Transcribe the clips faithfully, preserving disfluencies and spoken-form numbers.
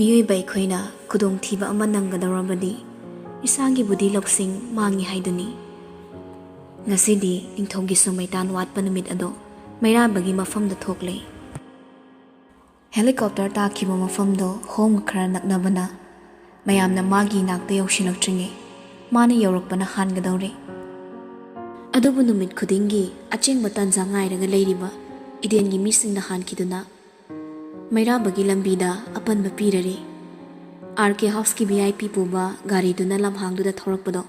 ꯃꯤꯑꯣꯏꯕ ꯑꯩꯈꯣꯏꯅ ꯈꯨꯗꯣꯡꯊꯤꯕ ꯑꯃ ꯅꯪꯒꯗꯧꯔꯕꯗꯤ ꯏꯁꯥꯒꯤ ꯕꯨꯙꯤ ꯂꯧꯁꯤꯡ ꯃꯥꯡꯉꯤ ꯍꯥꯏꯗꯨꯅꯤ꯫ ꯉꯁꯤꯗꯤ ꯅꯤꯡꯊꯧꯒꯤꯁꯨ ꯃꯩꯇꯥꯟ ꯋꯥꯠꯄ ꯅꯨꯃꯤꯠ ꯑꯗꯣ ꯃꯩꯔꯥꯕꯒꯤ ꯃꯐꯝꯗ ꯊꯣꯛꯂꯦ꯫ ꯍꯦꯂꯤꯀꯣꯞꯇꯔ ꯇꯥꯈꯤꯕ ꯃꯐꯝꯗꯣ ꯍꯣꯝꯒ ꯈꯔ ꯅꯛꯅꯕꯅ ꯃꯌꯥꯝꯅ ꯃꯥꯒꯤ ꯅꯥꯛꯇ ꯌꯧꯁꯤꯜꯂꯛꯇ꯭ꯔꯤꯉꯩ ꯃꯥꯅ ꯌꯧꯔꯛꯄꯅ ꯍꯥꯟꯒꯗꯧꯔꯦ꯫ ꯑꯗꯨꯕꯨ ꯅꯨꯃꯤꯠ ꯈꯨꯗꯤꯡꯒꯤ ꯑꯆꯦꯡꯕ ꯇꯥꯟꯖꯥ ꯉꯥꯏꯔꯒ ꯂꯩꯔꯤꯕ ꯏꯗꯦꯟꯒꯤ ꯃꯤꯁꯤꯡꯅ ꯍꯥꯟꯈꯤꯗꯨꯅ ꯃꯩꯔꯥꯕꯒꯤ ꯂꯝꯕꯤꯗ ꯑꯄꯟꯕ ꯄꯤꯔꯔꯦ꯫ R K ꯍꯥꯎꯁꯀꯤ V I P ꯄꯨꯕ ꯒꯥꯔꯤꯗꯨꯅ ꯂꯝꯍꯥꯡꯗꯨꯗ ꯊꯧꯔꯛꯄꯗꯣ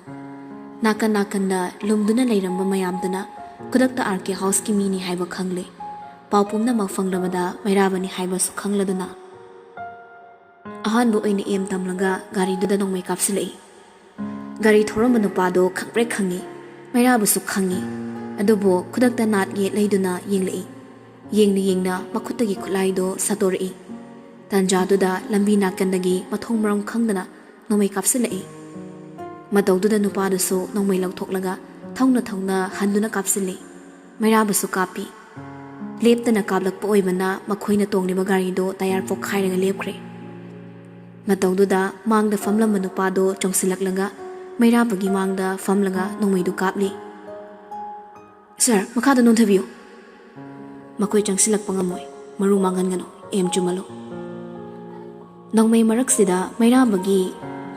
ꯅꯥꯀꯟ ꯅꯥꯀꯟꯗ ꯂꯨꯝꯗꯨꯅ ꯂꯩꯔꯝꯕ ꯃꯌꯥꯝꯗꯨꯅ ꯈꯨꯗꯛꯇ ꯑꯥꯔ ꯀꯦ ꯍꯥꯎꯁꯀꯤ ꯃꯤꯅꯤ ꯍꯥꯏꯕ ꯈꯪꯂꯦ꯫ ꯄꯥꯎ ꯄꯨꯝꯅꯃꯛ ꯐꯪꯂꯕꯗ ꯃꯩꯔꯥꯕꯅꯤ ꯍꯥꯏꯕꯁꯨ ꯈꯪꯂꯗꯨꯅ ꯑꯍꯥꯟꯕ ꯑꯣꯏꯅ ꯑꯦꯝ ꯇꯝꯂꯒ ꯒꯥꯔꯤꯗꯨꯗ ꯅꯣꯡꯃꯩ ꯀꯥꯞꯁꯤꯜꯂꯛꯏ꯫ ꯒꯥꯔꯤ ꯊꯧꯔꯝꯕ ꯅꯨꯄꯥꯗꯣ ꯈꯪꯄ꯭ꯔꯦꯛ ꯈꯪꯉꯤ, ꯃꯩꯔꯥꯕꯁꯨ ꯈꯪꯉꯤ꯫ ꯑꯗꯨꯕꯨ ꯈꯨꯗꯛꯇ ꯅꯥꯠ ꯌꯦꯠ ꯂꯩꯗꯨꯅ ꯌꯦꯡꯂꯛꯏ꯫ ꯌꯦꯡꯅ ꯌꯦꯡꯅ ꯃꯈꯨꯠꯇꯒꯤ ꯈꯨꯠꯂꯥꯏꯗꯣ ꯁꯠꯇꯣꯔꯛꯏ꯫ ꯇꯥꯟꯖꯥꯗꯨꯗ ꯂꯝꯕꯤ ꯅꯥꯀꯟꯗꯒꯤ ꯃꯊꯣꯡ ꯃꯔꯝ ꯈꯪꯗꯅ ꯅꯣꯡꯃꯩ ꯀꯥꯞꯁꯤꯜꯂꯛꯏ꯫ ꯃꯇꯧꯗꯨꯗ ꯅꯨꯄꯥꯗꯨꯁꯨ ꯅꯣꯡꯃꯩ ꯂꯧꯊꯣꯛꯂꯒ ꯊꯧꯅ ꯊꯧꯅ ꯍꯟꯗꯨꯅ ꯀꯥꯞꯁꯤꯜꯂꯤ꯫ ꯃꯩꯔꯥꯕꯁꯨ ꯀꯥꯞꯄꯤ꯫ ꯂꯦꯞꯇꯅ ꯀꯥꯞꯂꯛꯄ ꯑꯣꯏꯕꯅ ꯃꯈꯣꯏꯅ ꯇꯣꯡꯂꯤꯕ ꯒꯥꯔꯤꯗꯣ ꯇꯌꯥꯔ ꯄꯣꯛꯈꯥꯏꯔꯒ ꯂꯦꯞꯈ꯭ꯔꯦ꯫ ꯃꯇꯧꯗꯨꯗ ꯃꯥꯡꯗ ꯐꯝꯂꯝꯕ ꯅꯨꯄꯥꯗꯣ ꯆꯣꯡꯁꯤꯜꯂꯛꯂꯒ ꯃꯩꯔꯥꯕꯒꯤ ꯃꯥꯡꯗ ꯐꯝꯂꯒ ꯅꯣꯡꯃꯩꯗꯨ ꯀꯥꯞꯂꯤ꯫ "ꯁꯥꯔ, ꯃꯈꯥꯗ ꯅꯣꯟꯊꯕꯤꯌꯨ꯫ ꯃꯈꯣꯏ ꯆꯪꯁꯤꯜꯂꯛꯄ ꯉꯝꯃꯣꯏ꯫ ꯃꯔꯨ ꯃꯥꯡꯍꯟꯒꯅꯨ꯫ ꯑꯦꯝ ꯆꯨꯝꯍꯜꯂꯨ꯫" ꯅꯣꯡꯃꯩ ꯃꯔꯛꯁꯤꯗ ꯃꯩꯔꯥꯕꯒꯤ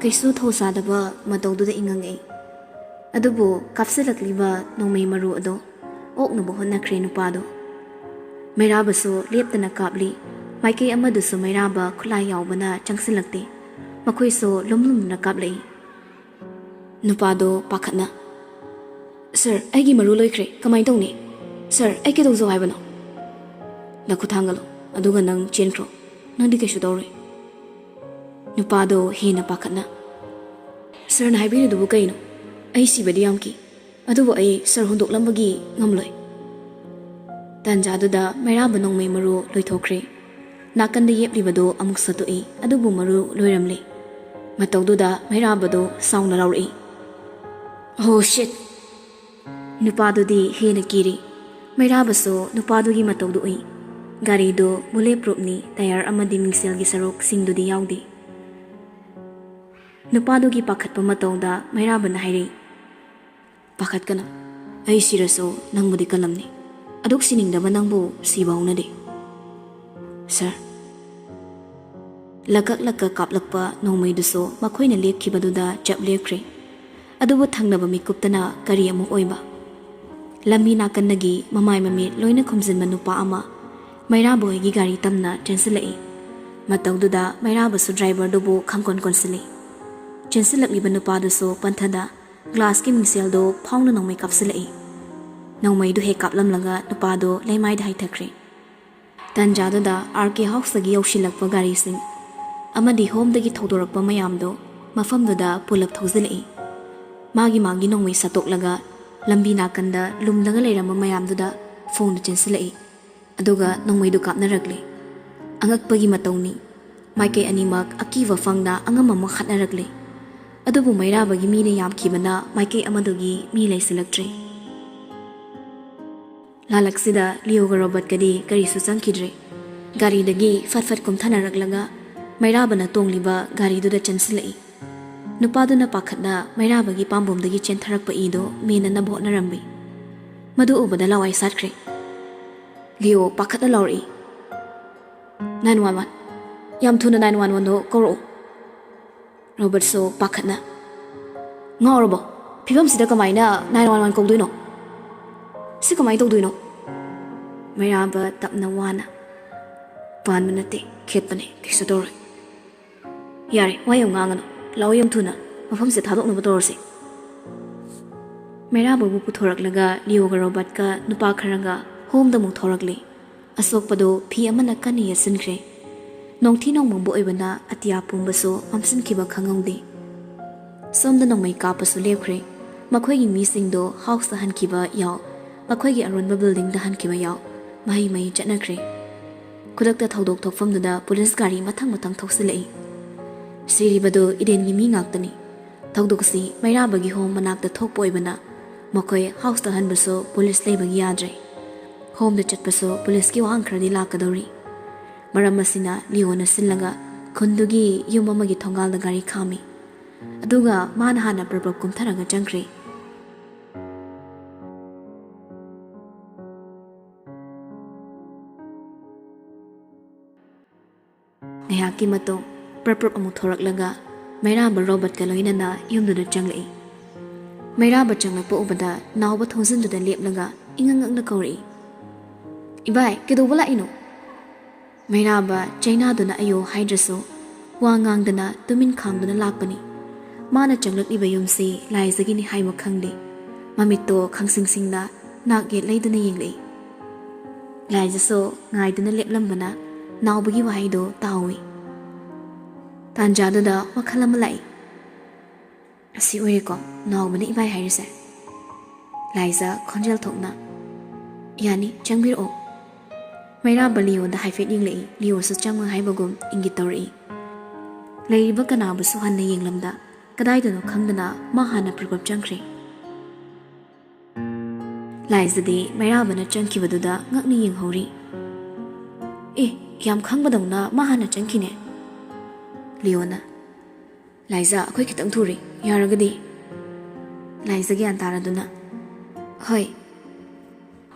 ꯀꯩꯁꯨ ꯊꯧꯁꯥꯗꯕ ꯃꯇꯧꯗꯨꯗ ꯏꯉꯪꯉꯛꯏ꯫ ꯑꯗꯨꯕꯨ ꯀꯥꯞꯁꯤꯜꯂꯛꯂꯤꯕ ꯅꯣꯡꯃꯩ ꯃꯔꯨ ꯑꯗꯣ ꯑꯣꯛꯅꯕ ꯍꯣꯠꯅꯈ꯭ꯔꯦ ꯅꯨꯄꯥꯗꯣ꯫ ꯃꯩꯔꯥꯕꯁꯨ ꯂꯦꯞꯇꯅ ꯀꯥꯞꯂꯤ꯫ ꯃꯥꯏꯀꯩ ꯑꯃꯗꯨꯁꯨ ꯃꯩꯔꯥꯕ ꯈꯨꯠꯂꯥꯏ ꯌꯥꯎꯕꯅ ꯆꯪꯁꯤꯜꯂꯛꯇꯦ꯫ ꯃꯈꯣꯏꯁꯨ ꯂꯨꯝ ꯂꯨꯝꯗꯨꯅ ꯀꯥꯞꯂꯛꯏ꯫ ꯅꯨꯄꯥꯗꯣ ꯄꯥꯈꯠꯅ, "ꯁꯥꯔ, ꯑꯩꯒꯤ ꯃꯔꯨ ꯂꯣꯏꯈ꯭ꯔꯦ꯫ ꯀꯃꯥꯏꯅ ꯇꯧꯅꯤ? ꯁꯥꯔ, ꯑꯩ ꯀꯩꯗꯧꯖꯧ ꯍꯥꯏꯕꯅꯣ?" "ꯅꯈꯨꯠ ꯊꯥꯡꯒꯠꯂꯣ, ꯑꯗꯨꯒ ꯅꯪ ꯆꯦꯟꯈ꯭ꯔꯣ꯫ ꯅꯪꯗꯤ ꯀꯩꯁꯨ ꯇꯧꯔꯣꯏ꯫" ꯅꯨꯄꯥꯗꯣ ꯍꯦꯟꯅ ꯄꯥꯈꯠꯅ, "ꯁꯥꯔꯅ ꯍꯥꯏꯕꯤꯔꯤꯗꯨꯕꯨ ꯀꯩꯅꯣ? ꯑꯩ ꯁꯤꯕꯗꯤ ꯌꯥꯝ ꯀꯤ꯫ ꯑꯗꯨꯕꯨ ꯑꯩ ꯁꯥꯔ ꯍꯨꯟꯗꯣꯛꯂꯝꯕꯒꯤ ꯉꯝꯂꯣꯏ꯫" ꯇꯥꯟꯖꯥꯗꯨꯗ ꯃꯩꯔꯥꯕ ꯅꯣꯡꯃꯩ ꯃꯔꯨ ꯂꯣꯏꯊꯣꯛꯈ꯭ꯔꯦ꯫ ꯅꯥꯀꯟꯗ ꯌꯦꯞꯂꯤꯕꯗꯨ ꯑꯃꯨꯛ ꯁꯠꯇꯣꯛꯏ, ꯑꯗꯨꯕꯨ ꯃꯔꯨ ꯂꯣꯏꯔꯝꯂꯦ꯫ ꯃꯇꯧꯗꯨꯗ ꯃꯩꯔꯥꯕꯗꯨ ꯁꯥꯎꯅ ꯂꯥꯎꯔꯛꯏ, "Oh shit!" ꯅꯨꯄꯥꯗꯨꯗꯤ ꯍꯦꯟꯅ ꯀꯤꯔꯤ꯫ ꯃꯩꯔꯥꯕꯁꯨ ꯅꯨꯄꯥꯗꯨꯒꯤ ꯃꯇꯧꯗꯨ ꯎꯏ꯫ ꯒꯥꯔꯤꯗꯨ bullet proofꯅꯤ, tyre ꯑꯃꯗꯤ ꯃꯤꯡꯁꯦꯜꯒꯤ ꯁꯔꯨꯛꯁꯤꯡꯗꯨꯗꯤ ꯌꯥꯎꯗꯦ꯫ ꯅꯨꯄꯥꯗꯨꯒꯤ ꯄꯥꯈꯠꯄ ꯃꯇꯧꯗ ꯃꯩꯔꯥꯕꯅ ꯍꯥꯏꯔꯛꯏ, "ꯄꯥꯈꯠꯀꯅꯨ, ꯑꯩ ꯁꯤꯔꯁꯨ ꯅꯪꯕꯨꯗꯤ ꯀꯜꯂꯝꯅꯤ꯫ ꯑꯗꯨꯛ ꯁꯤꯅꯤꯡꯗꯕ ꯅꯪꯕꯨ ꯁꯤꯕ ꯍꯧꯅꯗꯦ, ꯁꯥꯔ꯫" ꯂꯀꯛ ꯂꯀꯛ ꯀꯥꯞꯂꯛꯄ ꯅꯣꯡꯃꯩꯗꯨꯁꯨ ꯃꯈꯣꯏꯅ ꯂꯦꯞꯈꯤꯕꯗꯨꯗ ꯆꯞ ꯂꯦꯞꯈ꯭ꯔꯦ꯫ ꯑꯗꯨꯕꯨ ꯊꯪꯅꯕ ꯃꯤꯀꯨꯞꯇꯅ ꯀꯔꯤ ꯑꯃꯨꯛ ꯑꯣꯏꯕ? ꯂꯝꯕꯤ ꯅꯥꯀꯟꯗꯒꯤ ꯃꯃꯥꯏ ꯃꯃꯤꯠ ꯂꯣꯏꯅ ꯈꯨꯝꯖꯤꯟꯕ ꯅꯨꯄꯥ ꯑꯃ ꯃꯩꯔꯥꯕ ꯍꯣꯏꯒꯤ ꯒꯥꯔꯤ ꯇꯝꯅ ꯆꯦꯟꯁꯤꯜꯂꯛꯏ꯫ ꯃꯇꯧꯗꯨꯗ ꯃꯩꯔꯥꯕꯁꯨ driverꯗꯨꯕꯨ ꯈꯪꯀꯣꯟ ꯀꯣꯟꯁꯤꯜꯂꯤ꯫ ꯆꯦꯟꯁꯤꯜꯂꯛꯂꯤꯕ ꯅꯨꯄꯥꯗꯨꯁꯨ ꯄꯟꯊꯗ glassꯀꯤ ꯃꯤꯡꯁꯦꯜꯗꯨ ꯐꯥꯎꯅ ꯅꯣꯡꯃꯩ ꯀꯥꯞꯁꯤꯜꯂꯛꯏ꯫ ꯅꯣꯡꯃꯩꯗꯨ ꯍꯦꯛ ꯀꯥꯞꯂꯝꯂꯒ ꯅꯨꯄꯥꯗꯨ ꯂꯩꯃꯥꯏꯗ ꯍꯥꯏꯊꯈ꯭ꯔꯦ꯫ ꯇꯟꯖꯥꯗꯨꯗ RK Houseꯇꯒꯤ ꯌꯧꯁꯤꯜꯂꯛꯄ ꯒꯥꯔꯤꯁꯤꯡ ꯑꯃꯗꯤ homeꯗꯒꯤ ꯊꯧꯗꯣꯔꯛꯄ ꯃꯌꯥꯝꯗꯨ ꯃꯐꯝꯗꯨꯗ ꯄꯨꯂꯞ ꯊꯧꯖꯤꯜꯂꯛꯏ꯫ ꯃꯥꯒꯤ ꯃꯥꯒꯤ ꯅꯣꯡꯃꯩ ꯁꯠꯇꯣꯛꯂꯒ ꯂꯝꯕꯤ ꯅꯥꯀꯟꯗ ꯂꯨꯝꯂꯒ ꯂꯩꯔꯝꯕ ꯃꯌꯥꯝꯗꯨꯗ ꯐꯣꯡꯅ ꯆꯦꯟꯁꯤꯜꯂꯛꯏ꯫ ꯑꯗꯨꯒ ꯅꯣꯡꯃꯩꯗꯨ ꯀꯥꯞꯅꯔꯛꯂꯦ꯫ ꯑꯉꯛꯄꯒꯤ ꯃꯇꯧꯅꯤ꯫ ꯃꯥꯏꯀꯩ ꯑꯅꯤꯃꯛ ꯑꯀꯤꯕ ꯐꯪꯅ ꯑꯉꯝ ꯑꯃ ꯍꯥꯠꯅꯔꯛꯂꯦ꯫ ꯑꯗꯨꯕꯨ ꯃꯩꯔꯥꯕꯒꯤ ꯃꯤꯅ ꯌꯥꯝꯈꯤꯕꯅ ꯃꯥꯏꯀꯩ ꯑꯃꯗꯨꯒꯤ ꯃꯤ ꯂꯩꯁꯤꯜꯂꯛꯇ꯭ꯔꯦ꯫ ꯂꯥꯂꯛꯁꯤꯗ ꯂꯤꯌꯣꯒ ꯔꯣꯕꯔꯠꯀꯗꯤ ꯀꯔꯤꯁꯨ ꯆꯪꯈꯤꯗ꯭ꯔꯦ꯫ ꯒꯥꯔꯤꯗꯒꯤ ꯐꯠ ꯐꯠ ꯀꯨꯝꯊꯅꯔꯛꯂꯒ ꯃꯩꯔꯥꯕꯅ ꯇꯣꯡꯂꯤꯕ ꯒꯥꯔꯤꯗꯨꯗ ꯆꯦꯟꯁꯤꯜꯂꯛꯏ꯫ ꯅꯨꯄꯥꯗꯨꯅ ꯄꯥꯈꯠꯅ ꯃꯩꯔꯥꯕꯒꯤ ꯄꯥꯝꯕꯣꯝꯗꯒꯤ ꯆꯦꯟꯊꯔꯛꯄ ꯏꯗꯨ ꯃꯦꯟꯅꯅꯕ ꯍꯣꯠꯅꯔꯝꯃꯤ꯫ ꯃꯗꯨ ꯎꯕꯗ ꯂꯋꯥꯏ ꯁꯥꯠꯈ꯭ꯔꯦ꯫ ꯂꯤꯌꯣ ꯄꯥꯈꯠꯅ ꯂꯥꯎꯔꯛꯏ, "Nine one one꯫ ꯌꯥꯝ ꯊꯨꯅ nine one oneꯗꯨ ꯀꯧꯔꯛꯎ꯫" ꯔꯣꯕꯔꯠꯁꯨ ꯄꯥꯈꯠꯅ, "ꯉꯥꯎꯔꯕꯣ? ꯐꯤꯕꯝꯁꯤꯗ ꯀꯃꯥꯏꯅ nine one one ꯀꯧꯗꯣꯏꯅꯣ? ꯁꯤ ꯀꯃꯥꯏꯅ ꯇꯧꯗꯣꯏꯅꯣ?" ꯃꯩꯔꯥꯕ ꯇꯞꯅ ꯋꯥꯅ, "ꯄꯥꯟꯕ ꯅꯠꯇꯦ, ꯈꯦꯠꯄꯅꯦ, ꯀꯩꯁꯨ ꯇꯧꯔꯣꯏ꯫ ꯌꯥꯔꯦ, ꯋꯥ ꯌꯥꯝ ꯉꯥꯡꯒꯅꯨ꯫ ꯂꯥꯛꯑꯣ, ꯌꯥꯝ ꯊꯨꯅ ꯃꯐꯝꯁꯦ ꯊꯥꯗꯣꯛꯅꯕ ꯇꯧꯔꯁꯦ꯫" ꯃꯩꯔꯥꯕꯕꯨ ꯄꯨꯊꯣꯔꯛꯂꯒ ꯂꯤꯌꯣꯒ ꯔꯣꯕꯔꯠꯀ ꯅꯨꯄꯥ ꯈꯔꯒ homeꯗ ꯑꯃꯨꯛ ꯊꯣꯔꯛꯂꯦ꯫ ꯑꯁꯣꯛꯄꯗꯨ ꯐꯤ ꯑꯃꯅ ꯀꯟꯅ ꯌꯦꯠꯁꯤꯟꯈ꯭ꯔꯦ꯫ ꯅꯣꯡꯊꯤ ꯅꯣꯡꯃꯪꯕ ꯑꯣꯏꯕꯅ ꯑꯇꯤꯌꯥ ꯄꯨꯝꯕꯁꯨ ꯃꯝꯁꯤꯟꯈꯤꯕ ꯈꯪꯍꯧꯗꯦ꯫ ꯁꯣꯝꯗ ꯅꯣꯡꯃꯩ ꯀꯥꯞꯄꯁꯨ ꯂꯦꯞꯈ꯭ꯔꯦ꯫ ꯃꯈꯣꯏꯒꯤ ꯃꯤꯁꯤꯡꯗꯣ Houseꯇ ꯍꯟꯈꯤꯕ ꯌꯥꯎ, ꯃꯈꯣꯏꯒꯤ ꯑꯔꯣꯟꯕ buildingꯗ ꯍꯟꯈꯤꯕ ꯌꯥꯎ, ꯃꯍꯩ ꯃꯍꯩ ꯆꯠꯅꯈ꯭ꯔꯦ꯫ ꯈꯨꯗꯛꯇ ꯊꯧꯗꯣꯛ ꯊꯣꯛꯐꯝꯗꯨꯗ police ꯒꯥꯔꯤ ꯃꯊꯪ ꯃꯊꯪ ꯊꯧꯁꯤꯜꯂꯛꯏ꯫ ꯁꯤꯔꯤꯕꯗꯨ ꯏꯗꯦꯟꯒꯤ ꯃꯤ ꯉꯥꯛꯇꯅꯤ꯫ ꯊꯧꯗꯣꯛꯁꯤ ꯃꯩꯔꯥꯕꯒꯤ home ꯃꯅꯥꯛꯇ ꯊꯣꯛꯄ ꯑꯣꯏꯕꯅ ꯃꯈꯣꯏ Houseꯇ ꯍꯟꯕꯁꯨ police ꯂꯩꯕꯒꯤ ꯌꯥꯗ꯭ꯔꯦ꯫ ꯍꯣꯝꯗ ꯆꯠꯄꯁꯨ ꯄꯨꯂꯤꯁꯀꯤ ꯋꯥꯍꯪ ꯈꯔꯗꯤ ꯂꯥꯛꯀꯗꯧꯔꯤ꯫ ꯃꯔꯝ ꯑꯁꯤꯅ ꯂꯤꯑꯣꯅ ꯁꯤꯜꯂꯒ ꯈꯨꯟꯗꯨꯒꯤ ꯌꯨꯝ ꯑꯃꯒꯤ ꯊꯣꯡꯒꯥꯜꯗ ꯒꯥꯔꯤ ꯈꯥꯝꯃꯤ꯫ ꯑꯗꯨꯒ ꯃꯥꯅ ꯍꯥꯟꯅ ꯄ꯭ꯔꯞ ꯄ꯭ꯔꯞ ꯀꯨꯝꯊꯔꯒ ꯆꯪꯈ꯭ꯔꯦ꯫ ꯉꯥꯏꯍꯥꯛꯀꯤ ꯃꯇꯨꯡ ꯄ꯭ꯔꯞ ꯄ꯭ꯔꯞ ꯑꯃꯨꯛ ꯊꯣꯔꯛꯂꯒ ꯃꯩꯔꯥꯕ ꯔꯣꯕꯔꯠꯀ ꯂꯣꯏꯅꯅ ꯌꯨꯝꯗꯨꯗ ꯆꯪꯂꯛꯏ꯫ ꯃꯩꯔꯥꯕ ꯆꯪꯂꯛꯄ ꯎꯕꯗ ꯅꯥꯎꯕ ꯊꯣꯡꯖꯤꯟꯗꯨꯗ ꯂꯦꯞꯂꯒ ꯏꯉꯛ ꯉꯛꯅ ꯀꯧꯔꯛꯏ, "ꯏꯕꯥꯏ, ꯀꯩꯗꯧꯕ ꯂꯥꯛꯏꯅꯣ?" ꯃꯩꯔꯥꯕ ꯆꯩꯅꯥꯗꯨꯅ ꯑꯌꯣ ꯍꯥꯏꯗ꯭ꯔꯁꯨ ꯋꯥ ꯉꯥꯡꯗꯅ ꯇꯨꯃꯤꯟ ꯈꯥꯡꯗꯨꯅ ꯂꯥꯛꯄꯅꯤ꯫ ꯃꯥꯅ ꯆꯪꯂꯛꯂꯤꯕ ꯌꯨꯝꯁꯤ ꯂꯥꯏꯖꯒꯤꯅꯤ ꯍꯥꯏꯕ ꯈꯪꯗꯦ꯫ ꯃꯃꯤꯠꯇꯣ ꯈꯪꯁꯤꯡ ꯁꯤꯡꯅ ꯅꯥꯛ ꯌꯦꯠ ꯂꯩꯗꯨꯅ ꯌꯦꯡꯂꯛꯏ꯫ ꯂꯥꯏꯖꯁꯨ ꯉꯥꯏꯗꯨꯅ ꯂꯦꯞꯂꯝꯕꯅ ꯅꯥꯎꯕꯒꯤ ꯋꯥꯍꯩꯗꯣ ꯇꯥꯍꯧꯏ꯫ ꯇꯥꯟꯖꯥꯗꯨꯗ ꯋꯥꯈꯜ ꯑꯃ ꯂꯥꯛꯏ꯫ "ꯑꯁꯤ ꯑꯣꯏꯔꯦꯀꯣ ꯅꯥꯎꯕꯅ ꯏꯕꯥꯏ ꯍꯥꯏꯔꯤꯁꯦ?" ꯂꯥꯏꯖ ꯈꯣꯟꯖꯦꯜ ꯊꯣꯛꯅ, "ꯌꯥꯅꯤ, ꯆꯪꯕꯤꯔꯛꯑꯣ"꯫ ꯃꯩꯔꯥꯕ ꯂꯤꯑꯣꯗ ꯍꯥꯏꯐꯦꯠ ꯌꯦꯡꯂꯛꯏ꯫ ꯂꯤꯑꯣꯁꯨ ꯆꯪꯉꯣ ꯍꯥꯏꯕꯒꯨꯝ ꯏꯪꯒꯤꯠ ꯇꯧꯔꯛꯏ꯫ ꯂꯩꯔꯤꯕ ꯀꯅꯥꯕꯨꯁꯨ ꯍꯟꯅ ꯌꯦꯡꯂꯝꯗ ꯀꯗꯥꯏꯗꯅꯣ ꯈꯪꯗꯅ ꯃꯥ ꯍꯥꯟꯅ ꯄ꯭ꯔꯞ ꯄ꯭ꯔꯞ ꯆꯪꯈ꯭ꯔꯦ꯫ ꯂꯥꯏꯖꯗꯤ ꯃꯩꯔꯥꯕꯅ ꯆꯪꯈꯤꯕꯗꯨꯗ ꯉꯛꯅ ꯌꯦꯡꯍꯧꯔꯤ꯫ "ꯑꯦ, ꯌꯥꯝ ꯈꯪꯕꯗꯧꯅ ꯃꯥ ꯍꯥꯟꯅ ꯆꯪꯈꯤꯅꯦ"꯫ ꯂꯤꯑꯣꯅ, "ꯂꯥꯏꯖ, ꯑꯩꯈꯣꯏ ꯈꯤꯇꯪ ꯊꯨꯔꯦ, ꯌꯥꯔꯒꯗꯤ"꯫ ꯂꯥꯏꯖ ꯒ꯭ꯌꯥꯟ ꯇꯥꯔꯗꯨꯅ, "ꯍꯣꯏ"꯫